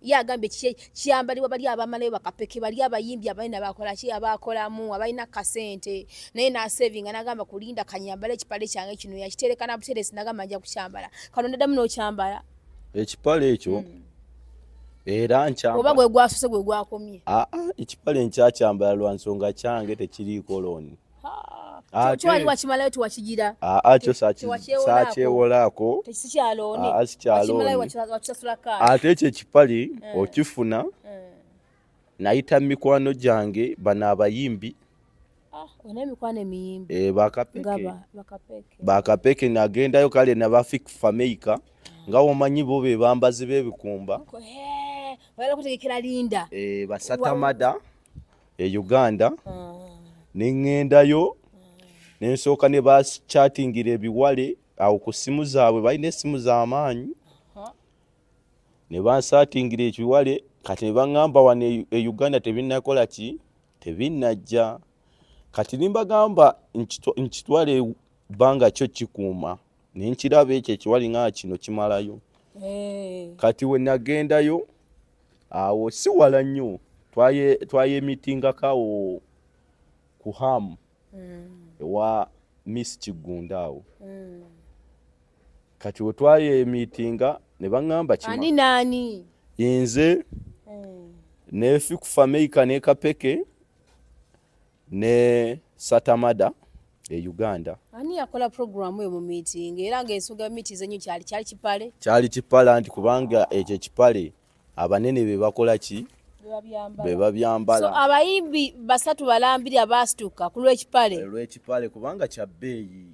Ye agambye kiyambalibwa bali abamalayo bakapeke, bali abayimbi abalina bakola ki abakolamu abalina kasente, naye n'asevinga n'agamba kulinda kanyambale ekipale kyange kino. Yakitereka na buteresi n'agamba nja kukyambala. Kano naddamu n'okyambala ekipale ekyo. Era nkyambala oba gwe gwasuse gwe gwakomye? Ekipale nkyakyambala lwa nsonga kyange tekiriiko looni. Kyali wakimalayo tewakigira? Kyo saakyewolaako. Sikyalooni. Ate ekyo ekipale okifuna nayita mikwano gyange bano abayimbi Bakapeke. Bakapeke nagendayo kale nabafik Fameica nga womanyi bo be bambazi b'ebikumba. Basatamada e Uganda. Nengendayo Nensooka ne bachatingira ebiwale awo ku ssimu zaabwe, balina essimu z'amaanyi. Ne bansatingira ekiwale, kati ne baŋŋamba wano e Uganda tebinnakola ki, tebinnajja. Kati ne mbagamba nkitwale ebbanga kyo kikuuma, ne nkiraba ekyo ekiwale nga kino kimalayo. Kati we nagendayo awo si wala nnyo, twayemitingako awo ku Ham ewa Miss Kigunda awo. Kati we twayemitinga ne baŋŋamba kima. Ani nani? Nze ne Fikufa Meika ne Kapeke ne Satamada e Uganda. Ani yakola programu eyo mu meeting era ng'ensonga meeting ennyo kyali kipale? Kyali kipale anti kubanga ekyo ekipale abanene be bakola ki? Be babyambala. So abayimbi basatu balambiri abaasituka ku lw'ekipale. Lw'ekipale kubanga kya bbeeyi.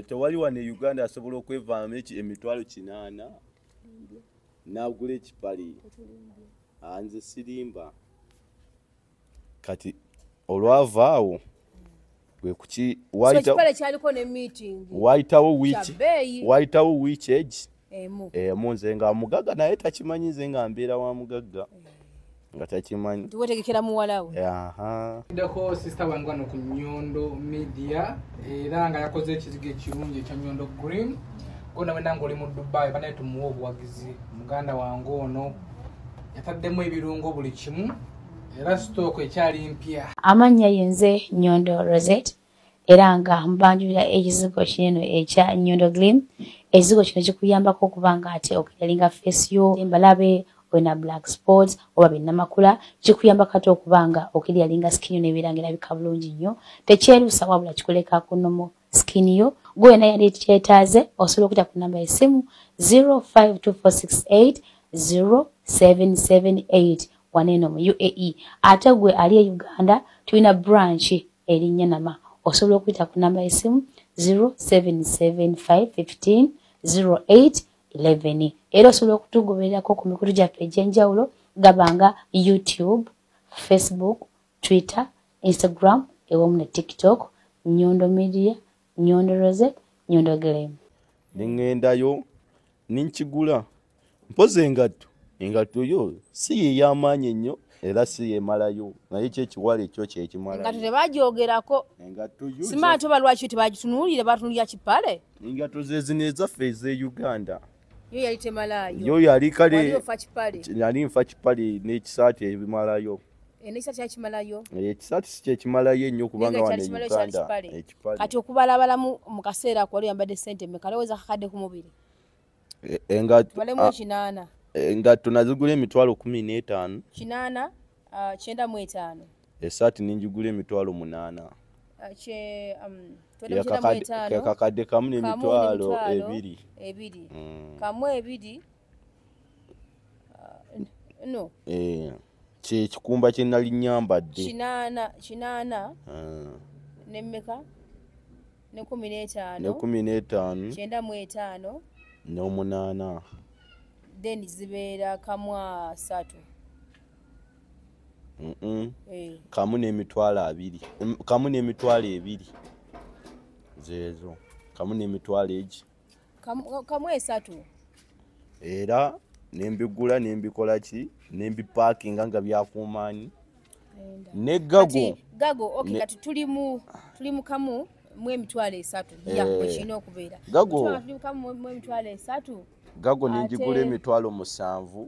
Tewali wano e Uganda asobola okwevaamu emitwalo 8 n'agula ekipale. Nze sirimba. Kati olwava awo wayitawo wiiki egi emu nze nga mugagga naye takimanyi, nze nga mbeera wa mugagga nga takimanyi. Tuwetegekera muwala we. Ndako sister wange wano ku Nyondo Media era nga yakoze ekizigo ekirungi ekya Nyondo Green. Gona wena ng'oli mu Dubai banaye tumuwe obuwagizi muganda wange ono yataddemu ebirungo buli kimu era sitooko ekyali mpya. Amannya yenze Nyondo Rosette era nga mbanjulira ekizigo kinene ekya Nyondo Green. Ekizigo kino kikuyambako okuba nga ate okiralinga face yo embalabe olina black spots oba binnamakula, kikuyambako ate okuba nga okiryalinga skin yo n'ebeera nga erabika bulungi nnyo. Tekyerusa wabula kikuleka ku normal skin yo. Gwe yenna yali kyetaaze osobola okuyita ku namba y'essimu 0524680778 wano eno mu UAE. Ate gwe ali e Uganda tulina branch eri Nyanama, osobola okuyita ku namba y'essimu 0775150811. Era osobola okutugobererako ku mikutu gyaffe egy'enjawulo gabanga YouTube, Facebook, Twitter, Instagram ewamu ne TikTok. Nyondo Media, Nyondo Rosette, Nyondo Glam. Ne ŋŋendayo ne nkigula mpozi engatto. Engatto yo si ye y'amaanyi ennyo era si yemalayo, naye kyo ekiwale ekyo kyekimalayo. Engatto tebagyogerako. Simanyi oba lwaki tebagitunuulira, batunuulira kipale. Engatto ze zino ezaffe ez'e Uganda. Yo yali temalayo. Yo yali kale. Wali ofa kipale. Yali nfa kipale n'ekisaati ebimalayo. N'ekisaati kyakimalayo. Ekisaati si kyekimalayo ennyo kubanga wano e Uganda. Kati okubalabalamu mu kaseera ako wali oyambadde ssente mmeka? Lowooza kakadde ku mubiri. Engatto Tubalemu 8. Engatto nazigula emitwalo 15. 8 95. Essaati ne njigula emitwalo 8. 95. Kakadde kamu n'emitwalo 2. 2. Kamu 2. No. Kyekikumba kye nali nnyambadde. 8 8 nemmeka? Ne 15. Ne 15. 95. N'omunaana. Then zibeera kamu 3. Kamu n'emitwalo 2. Kamu n'emitwalo 2. Zeezo. Kamu n'emitwalo egi. Kamu 3. Era ne mbigula ne mbikola ki? Ne mbipaakinga nga byakumaanyi. Ne gago. Gago, okay, kati tuli mu kamu mu emitwalo 3. Ya bwe kirina okubeera. Gago. Tuli mu kamu mu emitwalo 3. Gago ne njigula emitwalo 7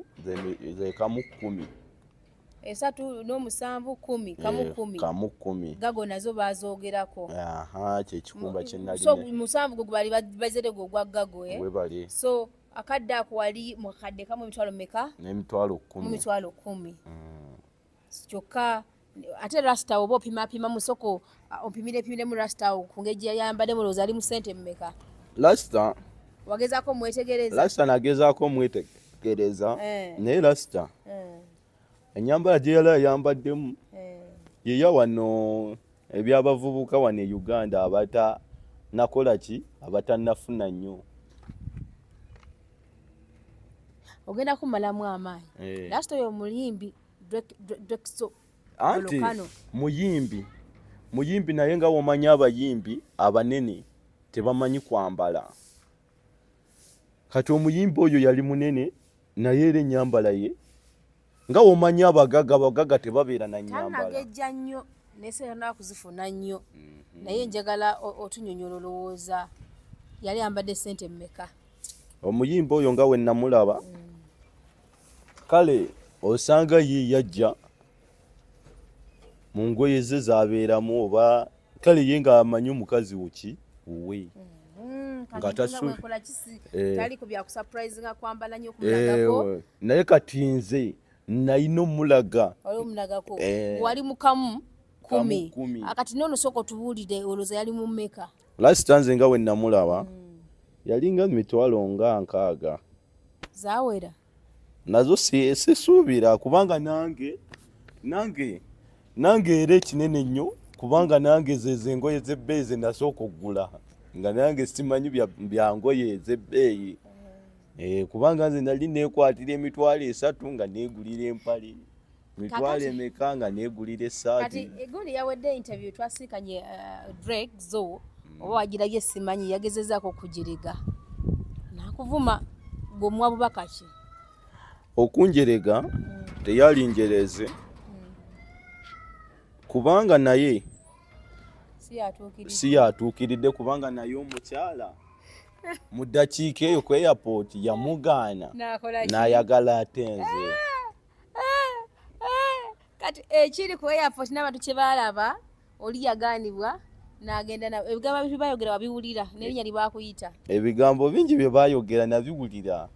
ze kamu 10. 3 n'omusanvu 10, kamu 10. Kamu 10. Gago nazo bazoogerako. Aha, kye kikumba kye nali. So 7 gwe bali bazere gwe ogwa gago Webale. So akadde ako wali mu kakadde kamu emitwalo mmeka? N'emitwalo 10. Mu mitwalo 10. Kyokka ate rasta oba opimapima mu soko opimire mu rasta ku ngeri gye yayambadde mulowooza ali mu ssente mmeka? Rasta wagezaako omwetegereza? Rasta nagezaako omwetegereza naye rasta ennyambala gye yali ayambaddemu yeya wano ebyabavubuka wano e Uganda abatanakola ki, abatannafuna nnyo. Ogenda kumalamu amaanyi. Rasta oyo muyimbi Drexo Anti muyimbi Muyimbi naye nga womanyi abayimbi abanene tebamanyi kwambala. Kati omuyimbi oyo yali munene naye era ennyambala ye nga womanyi abagaga tebabeera na nnyambala. Tanagejja nnyo nesera nakuzifuna nnyo. Naye njagala otunyonyola olowooza yali ambadde ssente mmeka? Omuyimbi oyo nga we namulaba kale osanga ye yajja mu ngoye ze z'abeeramu oba kale ye ng'amanyi omukazi wuki wuwe. Naye kati nze nalina omulaga. Wali mukamu 10. Akati nono sooka otubuulire olowooza yali mu mmeka? Last nze nga we namulaba yalinga 60,000. Zawera? Nazo sisuubira kubanga nange era ekinene nnyo kubanga nange zezo engoye z'ebbeeyi ze nasooka okugula nga nange simanyi bya ngoye ez'ebbeeyi. Kubanga nze nali neekwatira 300,000 nga neegulira empale, 50,000 nga neegulira essaati. Kati egundi yawedde interview twasiikanye Drake zo oba wagirabye simanyi yagezezaako okugirega nakuvuma gwe bubaka ki? Okunjerega teyalinjereze kubanga naye si yatuukiridde kubanga naye omukyala mu ddakiika eyo ku airport yamugaana n'ayagala ate nze. Kati ekiri ku airport n'abantu kye baalaba oli yagaanibwa n'agenda ebigambo bye baayogera wabiwulira n'erinnya lye baakuyita. Ebigambo bingi bye baayogera nabiwulira.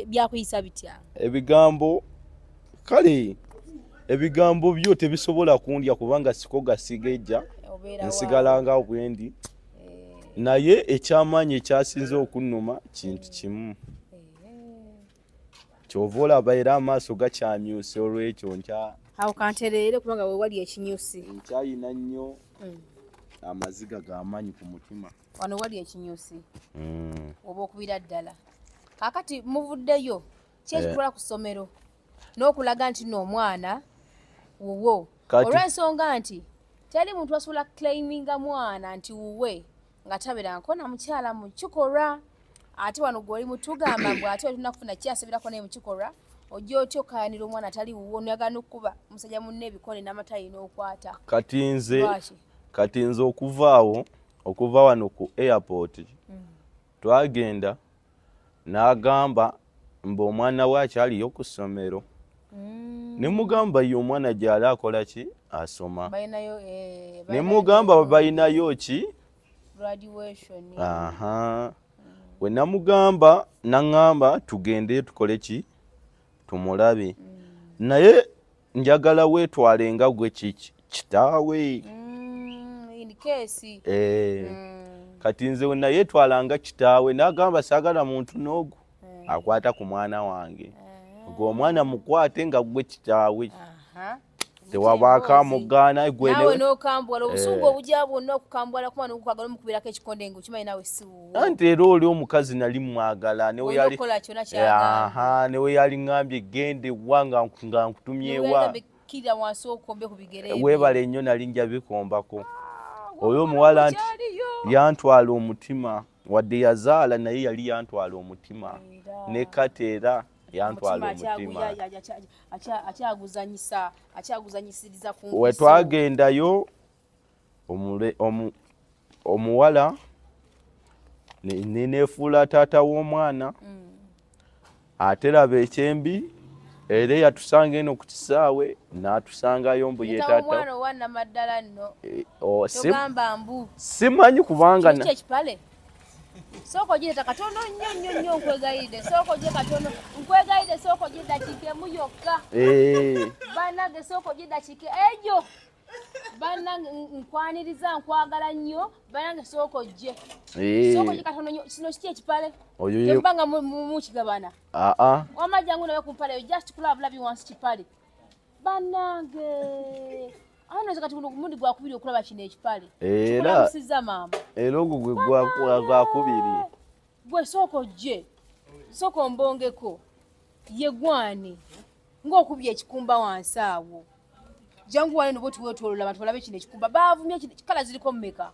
Byakuyisa bitya? Ebigambo kale ebigambo byo tebisobola kundya kubanga siko gasigejja nsigala nga bwendi. Naye ekyamaanyi ekyasinze okunnuma kintu kimu. Ky'ova olaba era amaaso gakyamyuse olw'ekyo awo kantereere kubanga we wali ekinyusi. Nkyayina nnyo amaziga g'amaanyi ku mutima. Wano wali ekinyusi oba okubira ddala. Kaakati muvuddeyo ki ekitwala ku ssomero n'okulaga nti nno omwana wuwo? Olw'ensonga nti teri muntu asobola claiminga mwana nti wuwe nga tabeera nkona mukyala mu kikolwa ate wano gw'oli mutugamba mbw ate tunakufuna kyasabirako naye mu kikolwa ojja otya okayanira omwana atali wuwo n'oyagala n'okkuba musajja munne ebikone n'amatayi n'okwata. Kati nze okuvaawo okuva wano ku airport twagenda n'agamba mbu omwana we akyaliyo ku ssomero. Ne mugamba ye omwana gy'ali akola ki? Asoma. Ne mugamba balinayo ki? Graduation. Aha. We namugamba naŋŋamba tugende tukole ki? Tumulabe. Naye njagala weetwale nga gwe kitaawe. In case. Kati nze we nayeetwalanga kitaawe n'agamba saagala muntu n'ogwo akwata ku mwana wange. Gwe omwana mukwate nga gwe kitaawe. Tewabaako amugaana gwe nawe n'okambwala obusungu obujja bwonna okukambwala ku mwana okwagala omukubirako ekikonde ng'okimanyi naawe si wuwo. Anti era oli omukazi nali mwagala ne we yali ŋŋambye genda ewa nga nkutumyewa. Weebale nnyo nali nja bikombako. Oyo omuwala nti yantwala omutima wadde yazaala naye yali yantwala omutima ne kati era yantwala omutima. Akyaguzanyisiriza ku we twagendayo omuwala neneefuula taata w'omwana ate laba ekyembi era yatusanga eno ku kisaawe n'atusangayo mbu ye taata. Omwana owa Namaddala nno togamba mbu simanyi kubanga ekipale sooka ogireeta katono nnyo nnyo nnyo nkwegayirire sooka ogye katono nkwegayirire sooka ogye eddakiika emu yokka. Bannange sooka ogye eddakiika egyo bannange nkwaniriza nkwagala nnyo bannange sooka ogye sooka ogye katono nnyo kino kiki ekipale temuba nga mukigabana wamma jangu nawe ku mpale eyo just kulaba bulabi wansi kipale bannange ano kati guno gumundi gwakubiri okulaba kino ekipale kikulamusiza maama era ogwo gwe gwakubiri gwe sooka ojje sooka ombongeko ye gwani ng'okubye ekikumba wansi awo Jangu wano bwoti weetolola abantu balabe kino ekikumba baavumye kino kala ziriko mmeka.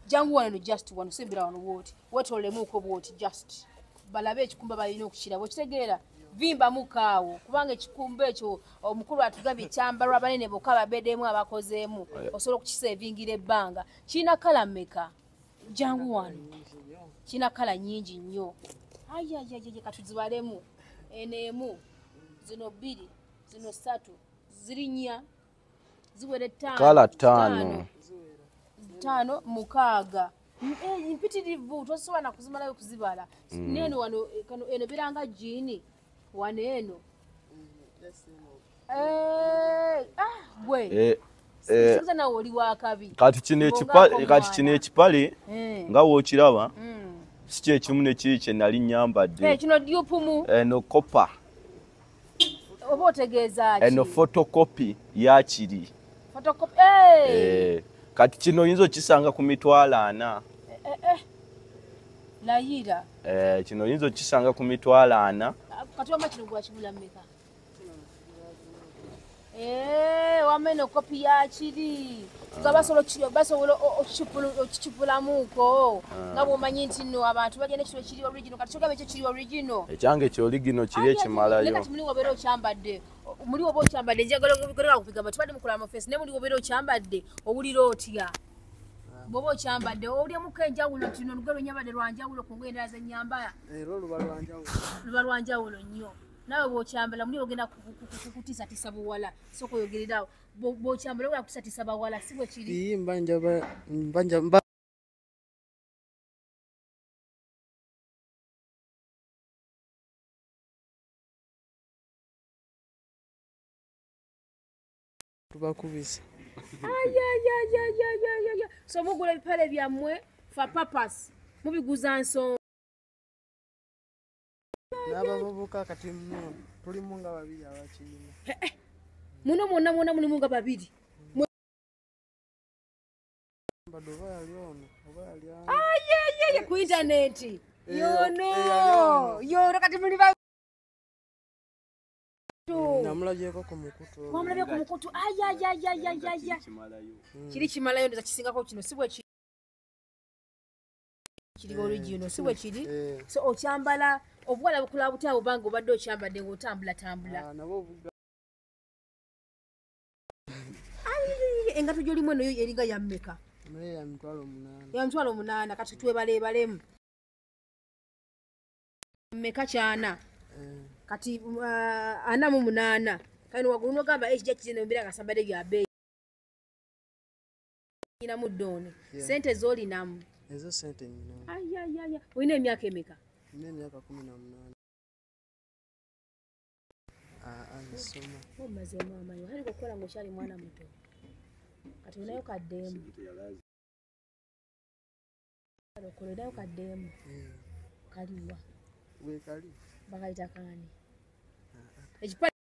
Jangu wano just wano sembera wano bwoti weetoololemuuko bwoti just balabe ekikumba balina okukiraba okitegeera vimbamuko awo kubanga ekikumba ekyo omukulu atugambye kyambalwa banene bokka babeddemu abakozeemu osobola okukiseevingira ebbanga. Kirina kala mmeka? Jangu wano kirina kala nnyingi nnyo. Ayayayaya katuzibalemu eno emu zino bbiri zino ssatu ziri nnya ziwera ttaano kala ttaano ttaano mukaaga mpitirivu tosobola na kuzimalayo kuzibala. Neno wano eno biranga jjiini wano eno gwe sikuza nawe oli wakabi. Kati kino ekipale nga w'okiraba si kyekimu ne kiri kye nali nnyambadde. Kino dyupumu eno kopa oba otegeeza ki? Eno photocopy ya kiri. Photocopy kati kino oyinza okisanga ku 400,000. Layira kino oyinza okisanga ku 400,000. Kati wamma kino gwakigula mmeka? Wamma eno kopi ya kiri nga basobola okukipulamuuko nga bw'omanyi nti nno abantu bajja n'ekiro kiri original. Kati kyogamba ekyo kiri original. Ekyange kyo original kiri ekimalayo. Naye kati muli wobeera okyambadde muli woba okyambadde njagala ogerera ku bigambo tubadde mukola mu face naye muli wobeera okyambadde owulira otya? Bw'oba okyambadde owuliramuko enjawulo nti nno olugoye lwe nnyambadde lwa njawulo ku ngoye endala ze nnyambala. Era luba lwa njawulo. Luba lwa njawulo nnyo. Nawe bw'okyambala muli ogenda kutiisatiisa buwala sooka oyogererawo bw'okyambala ogenda kutiisatiisa bawala si bwe kiri? Mba tubakubise. Ayayayayayaya. So mugula ebipale byammwe for purpose mubiguza nsonga. N'abavubuka kati tulimu nga babiri abakirina. Muno mwonna mwonna mulimu nga babiri. Mbadde oba yali ono oba yali ani. Ayayaya ku intaneti. Yono yono kati muli ba namulabyeko ku mukutu. Wamulabye ku mukutu. Ayayayayaya. Kiri kimalayo ndoza kisingako kino si bwe kiri. Kiri original si bwe kiri. So okyambala obuwala bukula butya obanga obadde okyambadde ng'otambula tambula. Engatto gy'olimu eno yo eringa ya mmeka? Ya 800,000. Ya 800,000 kati twebaleebalemu. Mmeka kyana? Kati 48. Kano waggulu n'ogamba ekijja kizina embeera nga sambadde bya bbeeyi. Nyinamu ddooni. Ssente z'olinamu? Ezo ssente nnyinamu. Ayayaya. Olina emyaka emeka? Nina emyaka 18. Nsoma. Omazeemu amaanyi. Watandika okukola ng'okyali mwana muto. Kati olinayo kaddeemu. Olinayo kaddeemu. Kaliwa? Weekali. Bakayita kaani? Ekipale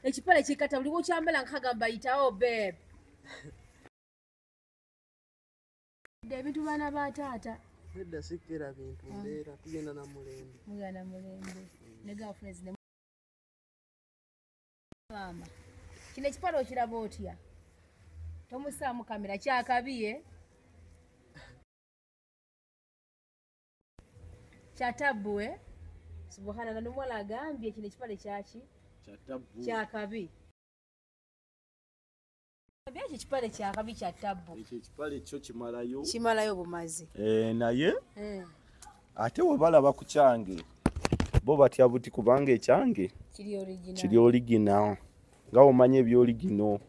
ekipale kikata buli lw'okyambala nkagamba yitawo babe. Ebintu baana ba taata. Nedda sikkera bintu mbeera tugenda na mulembe. Mugenda na mulembe. Ne girlfriends ne maama. Kino ekipale okiraba otya? Tomussaamu kamera kyakabi Kya tabbu Subhanallah n'omuwala agambye kino ekipale kyaki? Kyakabi. Ekyo ekipale kyakabi kya tabbu. Ekyo ekipale kyo kimalayo. Kimalayo bumazi. Naye ate we balaba ku kyange bo batya buti kubanga ekyange kiri original. Kiri original. Nga omanyi eby'original.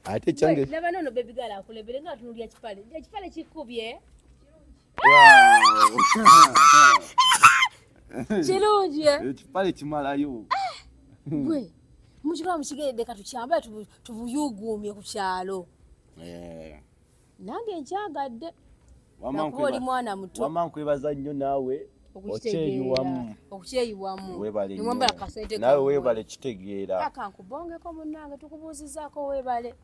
Ate ekyange laba nono baby girl akulebere nga atunuulira ekipale. Ekipale kikubye. Kirungi ekipale kimalayo. Gwe mukikola mukigeredde katukyambale tubuyuguumye ku kyalo. Nange nkyagadde. Nakuba oli mwana muto. Wamma nkwebaza nnyo naawe okyeyiwamu. Okukyeyiwamu. Weebale nnyo. Nemwambala kasente Naawe weebale kitegeera. Paka nkubongeko munnange tukubuuzizaako weebale.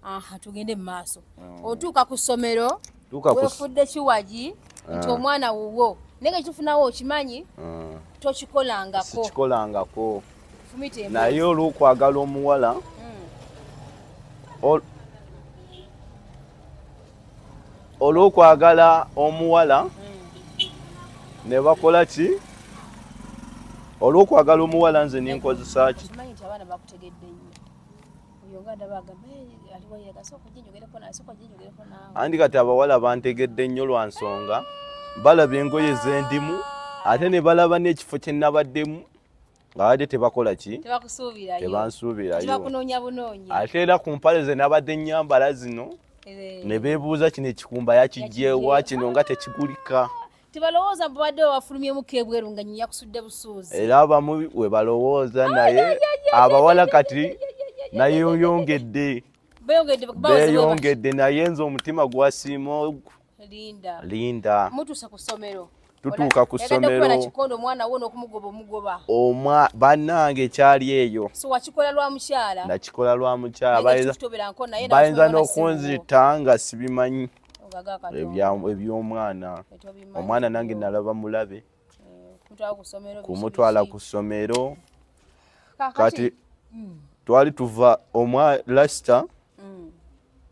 Aha tugende mu maaso. Otuuka ku ssomero weefudde kiwagi nti omwana wuwo. Naye kitufunawo okimanyi tokikolangako. Sikikolangako. Naye olw'okwagala omuwala olw'okwagala omuwala ne bakola ki? Olw'okwagala omuwala nze ninkozesa ki? Okimanyi nti abaana bakutegedde nnyo. Oyo nga ndaba agamba aliwo yega sooka ojje njogereko naawe, sooka ojje njogereko naawe. Andi kati abawala bantegedde nnyo lwa nsonga balaba engoye zendimu ate ne balaba n'ekifo kye nabaddemu nga badde tebakola ki? Tebakusuubirayo. Tebansuubirayo. Tebakunoonya bunoonya. Ate era ku mpale ze nabadde nnyambala zino ne beebuuza kino ekikumba yakiggyewa kino nga tekigulika. Tebalowooza mbu badde wafulumyemu ebweru nga nnya yakusudde busuuzi. Era abamu we balowooza naye abawala kati naye yongedde. Beeyongedde naye nze omutima gwasiima Linda. Linda. Mutuuse ku ssomero. Tutuuka ku ssomero. Kikondo omwana wo n'okumugoba omugoba. Bannange kyali eyo. So wakikola lwa mukyala? Nakikola lwa mukyala. Bayinza n'okunzita nga sibimanyi eby'omwana. Omwana nange nalaba mulabe. Kumutwala ku ssomero. Kati twali tuva Rasta.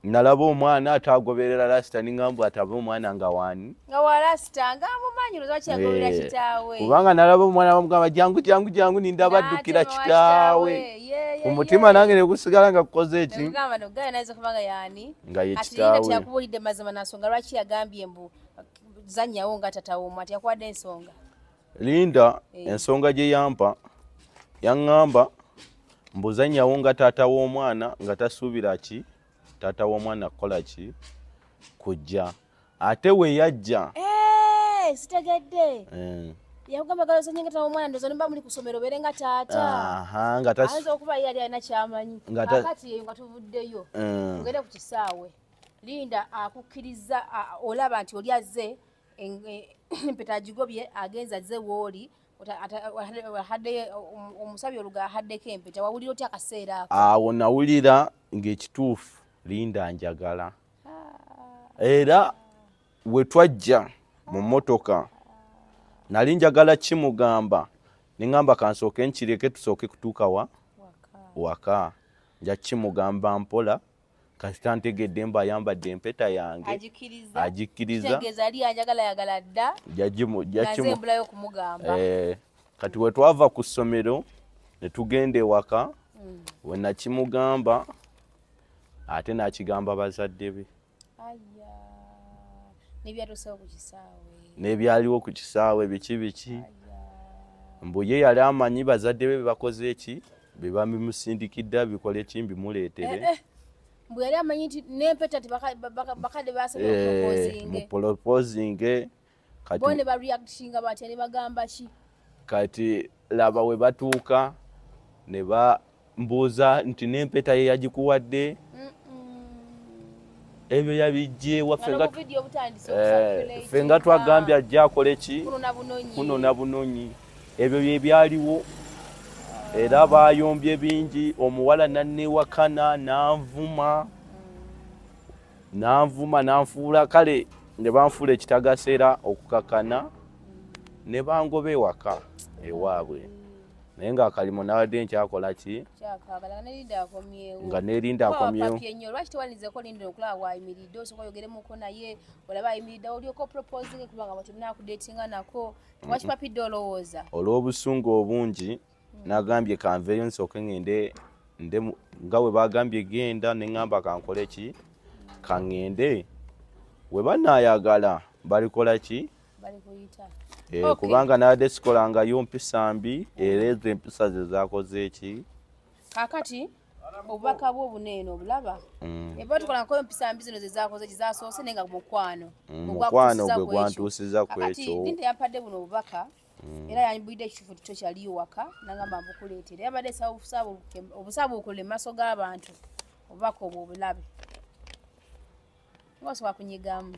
Nalaba omwana atagoberera Rasta ningamba ataba omwana nga wani. Nga wa Rasta nga mumanyi lwaki agoberera kitaawe. Kubanga nalaba omwana bamugamba jangu jangu jangu nindaba addukira kitaawe. Umutima nange ne gusigala nga kukoze eki. Ngamba no gaya nazo kubanga yani. Nga ye kitaawe. Ati yakubulidde mazima nasonga lwaki yagambye mbu zanyawo nga tatawo omwati yakwadde ensonga. Linda ensonga gye yampa yaŋŋamba mbu zanyawo nga taata w'omwana nga tasuubira ki? Taata w'omwana kukola ki? Kujja. Ate we yajja. Sitegedde. Yakugamba galo zanyenga taata w'omwana ndoza nimba muli ku ssomero obeere nga taata. Aha, nga ayinza okuba ye yali alina ky'amanyi. Kaakati eyo nga tuvuddeyo. Tugende ku kisaawe. Linda akukkiriza olaba nti oli azze empeta agigobye agenze azze w'oli. Omusabi oluga ahaddeko empeta wawulira otya akaseera ako? Awo nawulira ng'ekituufu Linda njagala. Era we twajja mu mmotoka nali njagala kimugamba ne ŋŋamba kansooke nkireke tusooke kutuuka wa waka. Nja kimugamba mpola kasita ntegedde mba ayambadde empeta yange agikkiriza kitegeeza ali anjagala yagala dda mbulayo okumugamba. Kati we twava ku ssomero ne tugenda ewaka we nakimugamba ate n'akigamba bazadde be. N'ebyaliwo ku kisaawe biki biki. Mbu ye yali amanyi bazadde be bakoze eki be babimusindikidde bikole eki mbimuleetere. Mbu yali amanyi nti n'empeta bakadde basabye muproposinge. Bo ne bareactinga batya ne bagamba ki? Kati laba we batuuka ne bambuuza nti n'empeta ye yagikuwadde. Ebyo yabijje waffe nga twagambye ajja akole ki? Kunona bunonyi. Ebyo bye byaliwo. Era bayombye bingi omuwala nannewakana nanvuma nanvuma nanfuula kale ne banfuula ekitagaseera okukakana ne bangoba ewaka ewaabwe. Naye ng'akalimo nabadde nkyakola ki? Nga nerinda akomyewo. Lwaki tewanizeeko Linda okulaba bw'ayimiridde osooka oyogeremuko naye olaba ayimiridde olyoka oproposinge kubanga temunaakudeetinga nako tewakipapidde olowooza. Olw'obusungu obungi nagambye kanveeyo nsooke ŋŋende nga bwe bagambye genda ne ŋŋamba kankole ki? Kaŋŋende we banaayagala balikola ki? Balikuyita. Kubanga nabadde sikolangayo mpisa mbi era ezo empisa ze zaakoze ki? Kaakati obubaka bwo buneeno obulaba. Eba tukolangayo empisa mbi zino ze zaakoze ki zaasoose naye nga mukwano. Mukwano gwe gwantuusiza ku ekyo. Kaakati Linda yampadde buno obubaka. Era yambulidde ekifo kyo kyali waka nangamba mbukuleetere. Yabadde obusabuukule mu maaso g'abantu obubaka obwo obulabe. Ng'osobola kunyigamu.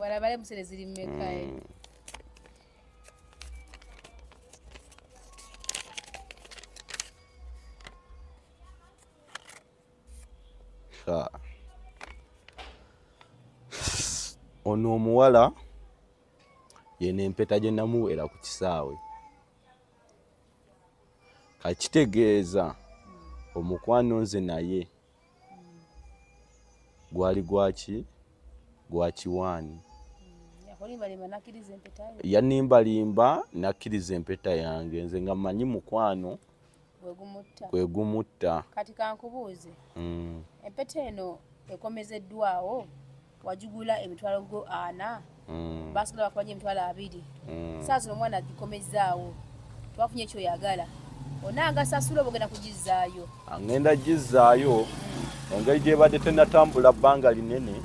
Walabale musere ziri mmeka? Ono omuwala Yene empeta gye namuweera ku kisaawe. Kakitegeeza omukwano nze naye gwali gwaki gwakiwaani. Yanimbalimba nakkiriza empeta yange nze nga mmanyi mukwano gwe gumutta. Kati kankubuuze, empeta eno ekomezeddwawo wagigula emitwalo go 4, basigala bakubanja emitwalo 2. Saa zino omwana agikomezaawo, twafunye ekyoyagala, onanga sasula oba ogenda kugizzaayo? Angenda gizzaayo engeri gyebadde tennatambula bbanga linene,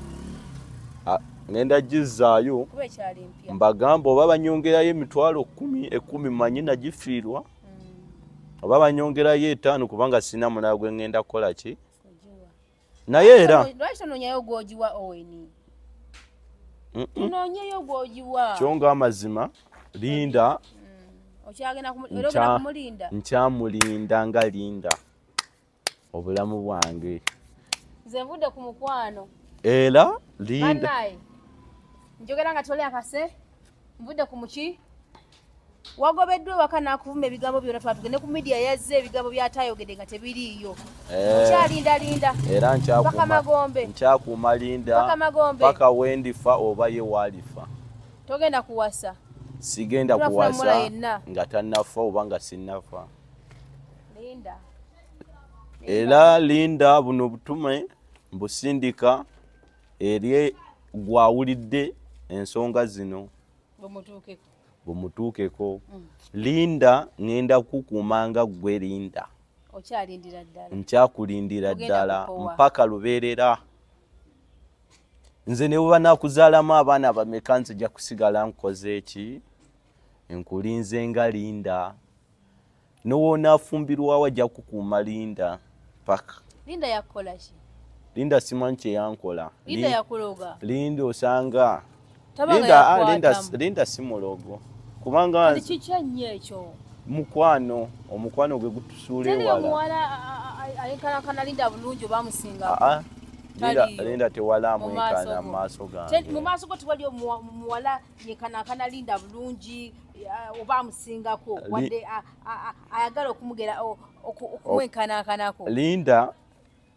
ngenda gizzaayo mbagamba oba banyongerayo emitwalo 10 10 mmanyi nagifiirwa, oba banyongerayo 5 kubanga sina mulala gwe ngenda kukola ki. Naye era lwaki tonoonyayo gw'ogiwa Owen? Tunoonyeyo gw'ogiwa. Kyo ng'amazima Linda okyagenda kumulinda? Nkyamulinda nga Linda obulamu bwange. Nze nvudde ku mukwano. Era Linda njogera nga toli akase, nvudde ku muki wagobeddwa ewaka n'akuvuma ebigambo byonna, twatugende ku media yazze ebigambo by'atayogedde nga tebiriiyo. Okyalindalinda era nkyakuuma Linda paka wendifa oba ye waalifa. Togenda kuwasa? Sigenda kuwasa nga tannafa oba nga sinnafa. Linda. Era Linda buno obutume mbusindika eri gwawulidde ensonga zino bumutuukeko. Linda ngenda kukuuma nga ggwe Linda. Okyalindira ddala? Nkyakulindira ddala mpaka lubeerera. Nze ne bwe banaakuzaalamu abaana bameka nzija kusigala nkoze eki? Nkulinze nga Linda. N'owonaafumbirwawo ajja kukuuma Linda paka. Linda yakukola ki? Linda simanyi kye yankola. Linda yakuloga? Linda osanga Linda si mulogo. Kubanga kiki ennyo ekyo? Mukwano, omukwano gwe gutusuula ewala. Teri omuwala ayenkanakana Linda bulungi oba amusingako? Linda tewala amwenkana mu maaso gange. Mu maaso go tewali omuwala yenkanakana Linda bulungi oba amusingako, wadde ayagala okumugera okumwenkanakanako. Linda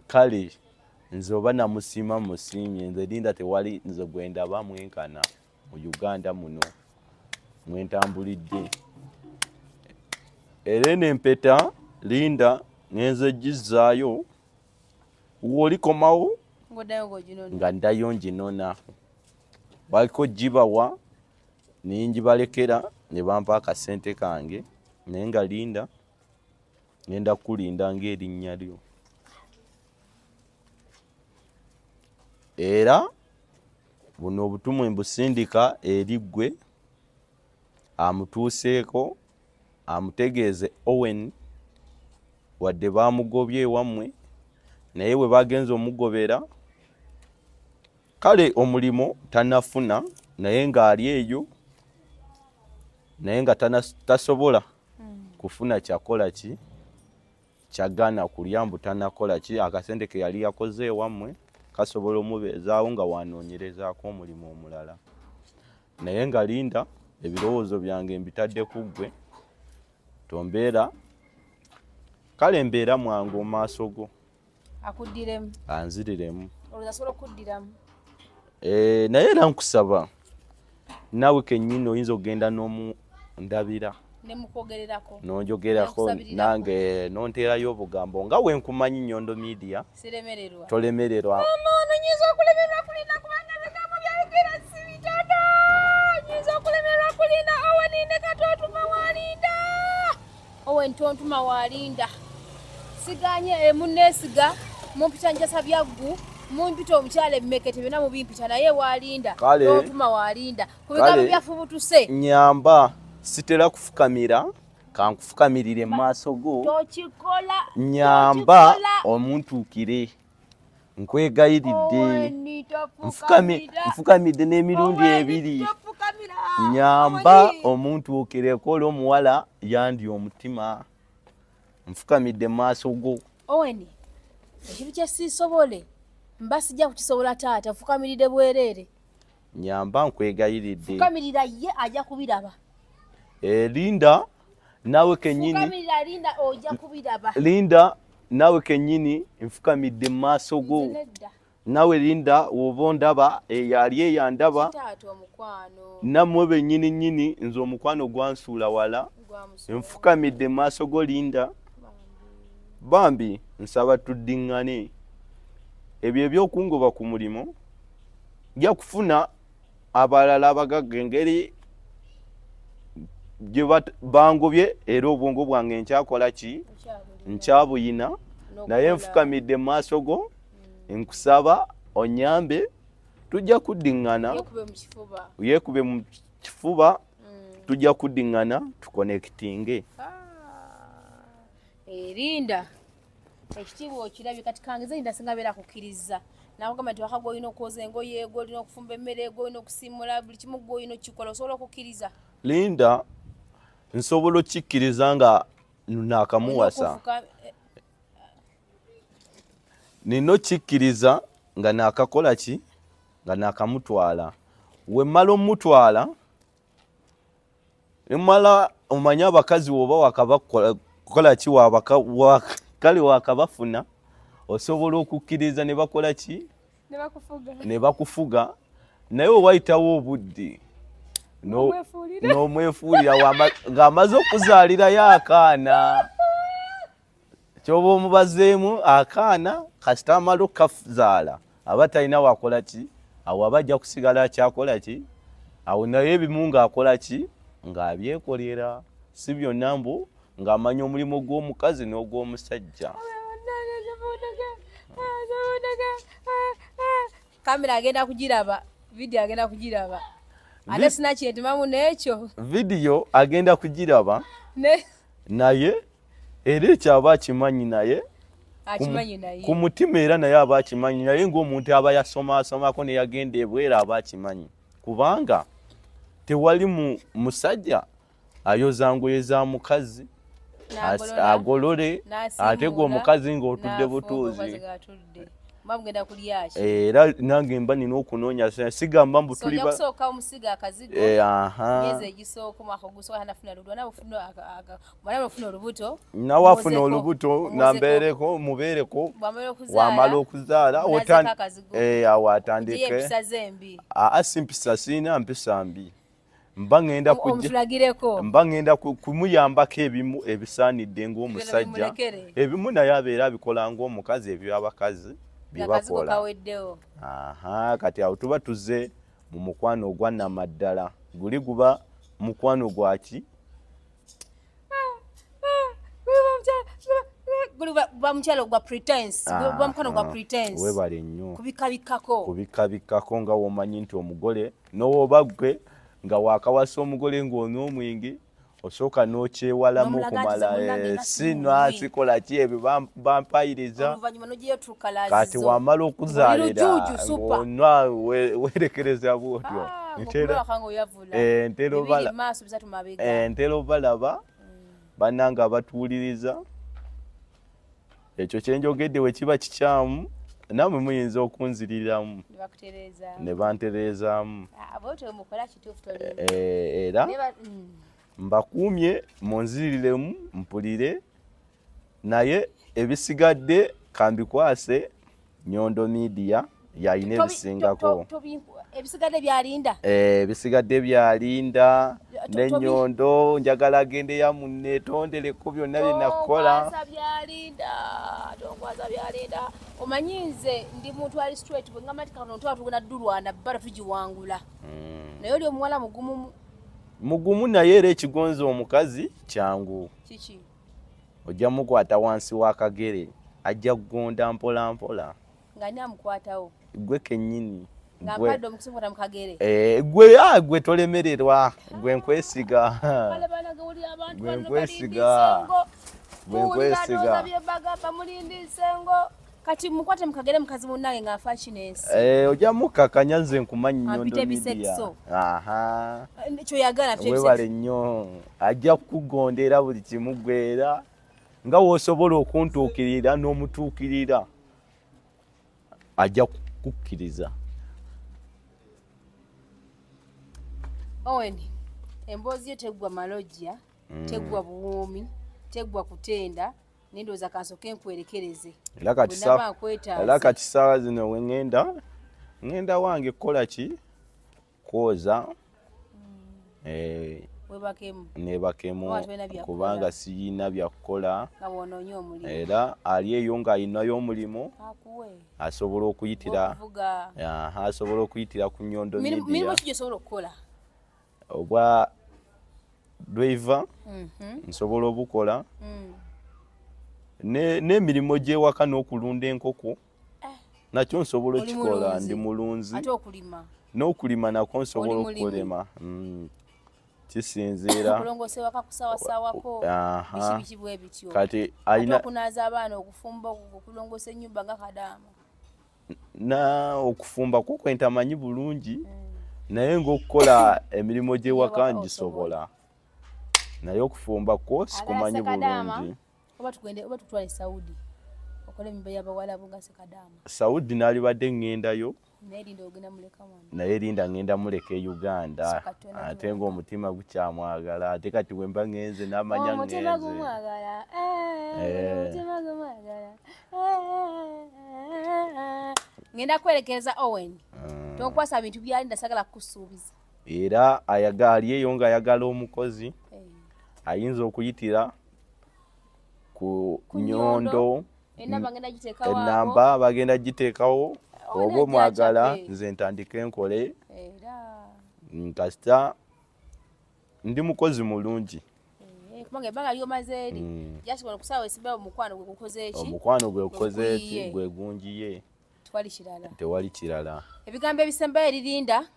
kale nze oba namusiima musiimye, nze Linda tewali nze gwe ndaba mwenkana mu Uganda muno mwentambulidde. Era eno empeta Linda ngenze gizzaayo, w'olikomawo nga nddayo nginona. Baliko gibawa ne ngibalekera ne bampa akasente kange, naye nga Linda ngenda kulinda ng'erinnya lyo. Era buno obutumwa mbusindika eri ggwe amutuuseeko amutegeeze Owen wadde baamugobye ewammwe, naye bwe bagenze omugobera kale omulimu tannafuna, naye ng'ali eyo, naye nga tasobola kufuna kyakola ki kyagaana kulya mbu tannakola ki, akasente ke yali yakoze ewammwe kasobola omubeezaawo nga wanoonyerezaako omulimu omulala. Naye nga Linda ebirowoozo byange mbitadde ku ggwe, tombeera kale mbeera mwangu mu maaso go. Akuddiremu? Anziriremu. Olowooza asobola okuddiramu? Naye era nkusaba naawe kennyini oyinza okugenda n'omundabira ne mukwogererako n'onjogerako nange n'onteerayo obugambo nga we nkumanyi Nyondo Media. Siremererwa. Tolemererwa. Mama ono nnyinza okulemererwa kulina kubanga ebigambo byayogera si bitono. Nnyinza okulemererwa kulina Owen ne katontuma walinda. Owen tontuma walinda. Siganye munneesiga mumpita njasa byaggu mumpita omukyala emmekete byonna mubimpita naye walinda. Tontuma walinda. Ku bigambo byafubutuse. Nyamba sitera kufukamira kankufukamirire mu maaso go. Tokikola. Nyamba omuntuukire. Nkwegayiridde. Nfukamidde n'emirundi ebiri. Nyamba omuntuukireko olw'omuwala yandi omutima. Nfukamidde mu maaso go. Owen, ekintu kye siisobole mba sijja kukisobola taata, nfukamiridde bwereere. Nyamba nkwegayiridde. Fukamirira ye ajja kubiraba. Linda nawe kenyini. Fukamirira Linda ojja kubiraba. Linda nawe kenyini nfukamidde mu maaso go. Nawe Linda woba ondaba eyali eyandaba. Nammwe bennyini nnyini nze omukwano gwansuula wala. Nfukamidde mu maaso go Linda. Bambi nsaba tuddiŋŋane. Ebyo ebyokungoba ku mulimu nja kufuna abalala abagagga engeri gye bangobye era obwongo bwange nkyakola ki? Nkyabuyina. Naye nfukamidde mu maaso go nkusaba onyambe tujja kuddiŋŋana. Yeekube mu kifuba tujja kuddiŋŋana tukonekitinge. Linda ekitiibwa okirabye kati kangize Linda singa abeera akukkiriza nakugamba nti waka gw'olina okwoza engoye gw'olina okufumba emmere gw'olina okusiimula buli kimu gw'olina okukikola osobola okukkiriza? Linda nsobola okkikkiriza nga naakamuwasa. Nina okkikkiriza nga naakakola ki? Nga naakamutwala. We mmala omutwala mmala omanye abakazi woba wakabakola ki kale wakabafuna osobola okukkiriza ne bakola ki? Ne bakufuga. Naye wayitawo obudde n'omwefuulira ng'amaze okuzaalirayo akaana. Kyoba omubazeemu akaana kasita amala okukazaala aba talina wakola ki? Awo aba ajja kusigala akyakola ki? Awo naye ebimu ng'akola ki? Ng'abyekolera. Si byonna mbu ng'amanya omulimu gw'omukazi n'ogw'omusajja. Kamera agenda kugiraba, vidiyo agenda kugiraba. Ate sinakyetimamu n'ekyo. Vidiyo agenda kugiraba naye era ekyo aba akimanyi naye ku mutima era naye aba akimanyi naye ng'omuntu aba yasomaasomako ne yagenda ebweru aba akimanyi kubanga tewali musajja ayoza ngoye za mukazi agolole ate gwe omukazi ng'otudde butuuzi. Era nange mba nina okunoonya sigamba mbu tuli kusooka omusiga akazigo myezi egisooka omwaka ogusooka nafuna olubuto nawe afuna olubuto nambeereko mubeereko wamala okuzaala awo atandike. Si mpisa siina mpisa mbi. Mba ngenda kumuyambako ebimu ebisaanidde ng'omusajja ebimu naye abeera abikola ng'omukazi eby'abakazi byebakola. Kati awo tuba tuzze mu mukwano ogwa nnamaddala. Guli guba mukwano gwaki? Guli guba mukyalo gwa pretense, guba mukwano gwa pretense. Weebale nnyo. Kubikabikkako. Kubikabikkako nga w'omanyi nti omugole n'oba ggwe nga wakawasa omugole ng'onywa omwenge osooka n'okyewalamu okumala sinwa sikola ki ebyo bampayiriza. Kati wamala okuzaalira ng'onywa weerekereza bw'otyo. Ntera obalaba bannange abatuwuliriza ekyo kye njogedde we kiba kikyamu nammwe muyinza okunziriramu ne bantereezaamu. Era mbakuumye munziriremu mpulire naye ebisigadde kambikwase Nyondo Media yalina ebisingako. Ebisigadde byalinda? Ebisigadde byalinda ne Nyondo njagala agende ya munne tondereko byonna bye nakukola. Tonkwasa byalinda. Omanyi nze ndi muntu ali straight bwe ngamba nti kano ntwala tugenda ddulwana bbala tugiwangula. Naye oli omuwala mugumu. Mugumu naye era ekigonza omukazi kyangu. Kiki? Ojja mukwata wansi w'akagere ajja kugonda mpola mpola. Ng'ani amukwatawo? Gwe kennyini. Nga mpadde omukisa okukwata mu kagere? Gwe tolemererwa, gwe nkwesiga. Gwe nkwesiga. Gwe nkwesiga. Kati mukwate mu kagere mukazi munnange ng'afa kinensi. Ojja mukkakanya nze nkumanyi Nyondo Media. Aha. Kyoyagala mpite ebisekso. Weebale nnyo. Ajja kukugondera buli kimu gwe era nga w'osobola okuntuukirira n'omutuukirira ajja kukukkiriza. Owen, emboozi yo teggwa malojja, teggwa buwoomi, teggwa kutenda, nendowooza kansooke nkwerekereze. Era kati ssaawa zino we ŋŋenda wange kukola ki? Kwoza. Nebakemu kubanga siyina byakukola, era ali eyo ng'alinayo omulimu asobola okuyitira ku Nyondo Media. Mirimu ki gy'osobola okukola? Obwa driver nsobola obukola, n'emirimu gy'ewaka n'okulunda enkoko nakyo nsobola okukikola, ndi mulunzi. N'okulima nakwo nsobola okukulima. Kisinziira okulongoosa ewaka kusawasawako, biki bwe bityo. Kati alina okunaaza abaana, okufumba, okulongoosa ennyumba nga kadaama. Na okufumba kwo kwe ntamanyi bulungi, naye ng'okukola emirimu gy'ewaka ngisobola, naye okufumba kwo sikumanyi bulungi. Oba tugende oba tutwale Saudi okole emimba y'abawalabu nga Sekadaama. Saudi naalibadde ŋŋendayo, naye linda ŋŋenda muleka e Uganda, ate ng'omutima gukyamwagala, ate kati bwe mba ŋŋenze n'amanya ŋŋenze. Ŋŋenda kwerekereza Owen, tonkwasa bintu byalinda, sagala kukusuubiza. Era ali eyo ng'ayagala omukozi ayinza okuyitira ku Nyondo, ennamba bagenda giteekawo. Oba omwagala nze ntandike nkole, kasita ndi mukozi mulungi. Kubanga ebbanga ly'omaze eri jasobola okusaawa esimbayo omukwano gwe gukoze eki? Omukwano gwe gukoze eki, gwe gungiye, tewali kirala. Ebigambo ebisembayo eri Linda,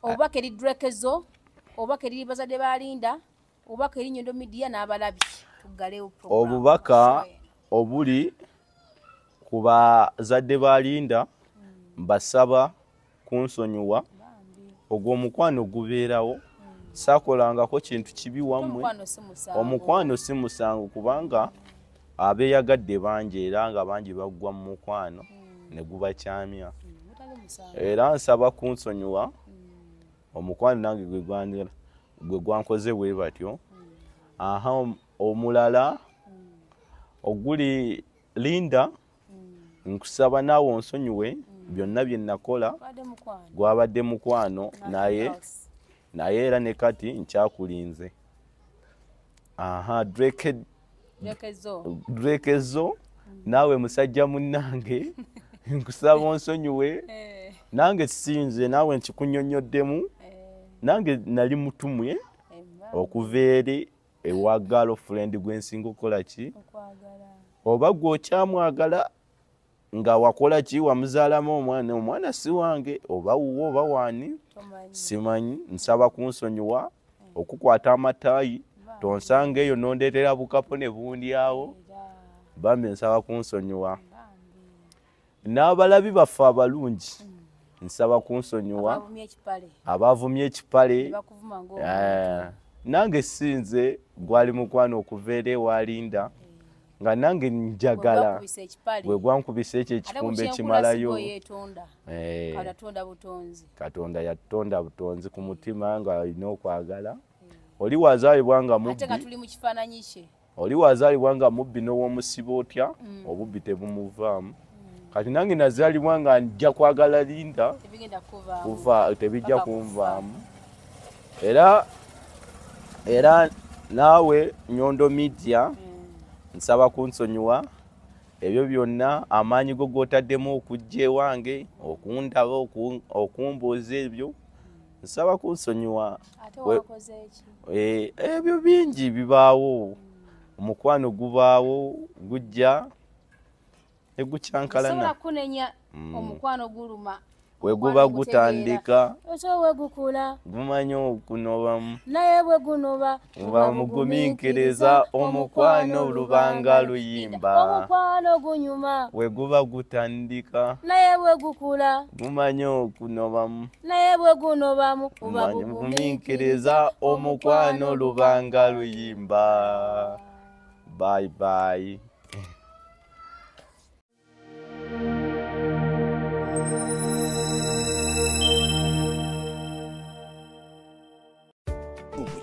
obubaka eri Drekezo, obubaka eri bazadde ba Linda, obubaka eri Nyondo Media n'abalabi. Tuggalewo program. Obubaka obuli ku bazadde ba Linda, mbasaba kunsonyiwa, ogwo omukwano gubeerawo. Saakolangako kintu kibi wammwe. Omukwano si musango, kubanga abeeyagadde bangi era nga bangi baggwa mu mukwano ne gubakyamya. Era nsaba kunsonyiwa, omukwano nange gwe gwankoze bwe batyo. Aha, omulala oguli Linda, nkusaba naawe onsonyiwe byonna bye nakola, gwabadde mukwano, naye era ne kati nkyakulinze. Aha, Drekezo naawe musajja munnange, nkusaba onsonyiwe, nange sinze naawe nkikunnyonnyoddemu, nange nali mutumwe okuva eri ewa girlfriend gwe nsinga okukola ki, oba gwe okyamwagala nga wakola ki, wamuzaalamu omwana, omwana si wange, oba wuwo oba waani simanyi. Nsaba kunsonyiwa okukwata amataayi, tonsanga eyo nondeetera bukapo ne bundyawo. Bambi nsaba kunsonyiwa. N'abalabi baffe abalungi nsaba kunsonyiwa, abavumye ekipale, nange sinze gwali mukwano okuva eri ewa Linda, nga nange njagala bwe gwankubisa ekyo ekikumba ekimalayo. Katonda yatonda butonzi ku mutima nga alina okwagala. Oli wazaalibwa nga mubbi, oli wazaalibwa nga mubbi n'ow'omusiba otya, obubbi tebumuvaamu. Kati nange nazaalibwa nga nja kwagala Linda, tebijja kunvaamu. Era naawe Nyondo Media nsaba kunsonyiwa ebyo byonna, amaanyi go g'otaddemu okujja ewange, okundaba, okumbuuza ebyo, nsaba kunsonyiwa. Ebyo bingi bibaawo, omukwano gubaawo, gujja ne gukyankalana. Osobola kunenya omukwano guluma, we guba gutandika oso we gukula, gumanyi okunobamu, naye bwe gunoba guba mugumiikiriza. Omukwano lubanga luyimba, omukwano gunyuma, we guba gutandika, naye bwe gukula, gumanyi okunobamu, naye bwe gunobamu guba mugumiikiriza. Omukwano lubanga luyimba. Bye bye.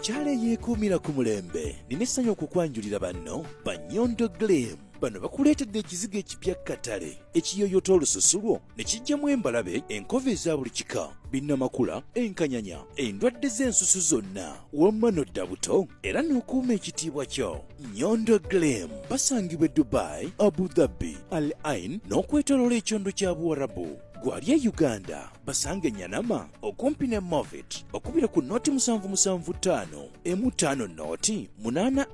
Omukyala eyeekuumira ku mulembe, nina essanyu okukwanjulira banno ba Nyondo Glam. Bano bakuleetedde ekizigo ekipya katale ekiyoyota olususu lwo ne kijjamu embalabe, enkovu eza buli kika, binnamakula, enkanyanya, endwadde z'ensusu zonna, wamma nodda buto era n'okuuma ekitiibwa kyo. Nyondo Glam basangibwa e Dubai, Abu Dhabi, Al Ain n'okwetooloola ekyondo kya Buwarabu. Gwali e Uganda basange Nyanama okumpi ne Movit, bakubira ku 0775 15 0 8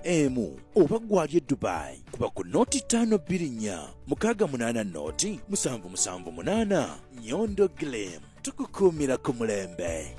mm oba gwali e Dubai kuba ku 0524 68 0 778. Nyondo Glam, tukukuumira ku mulembe.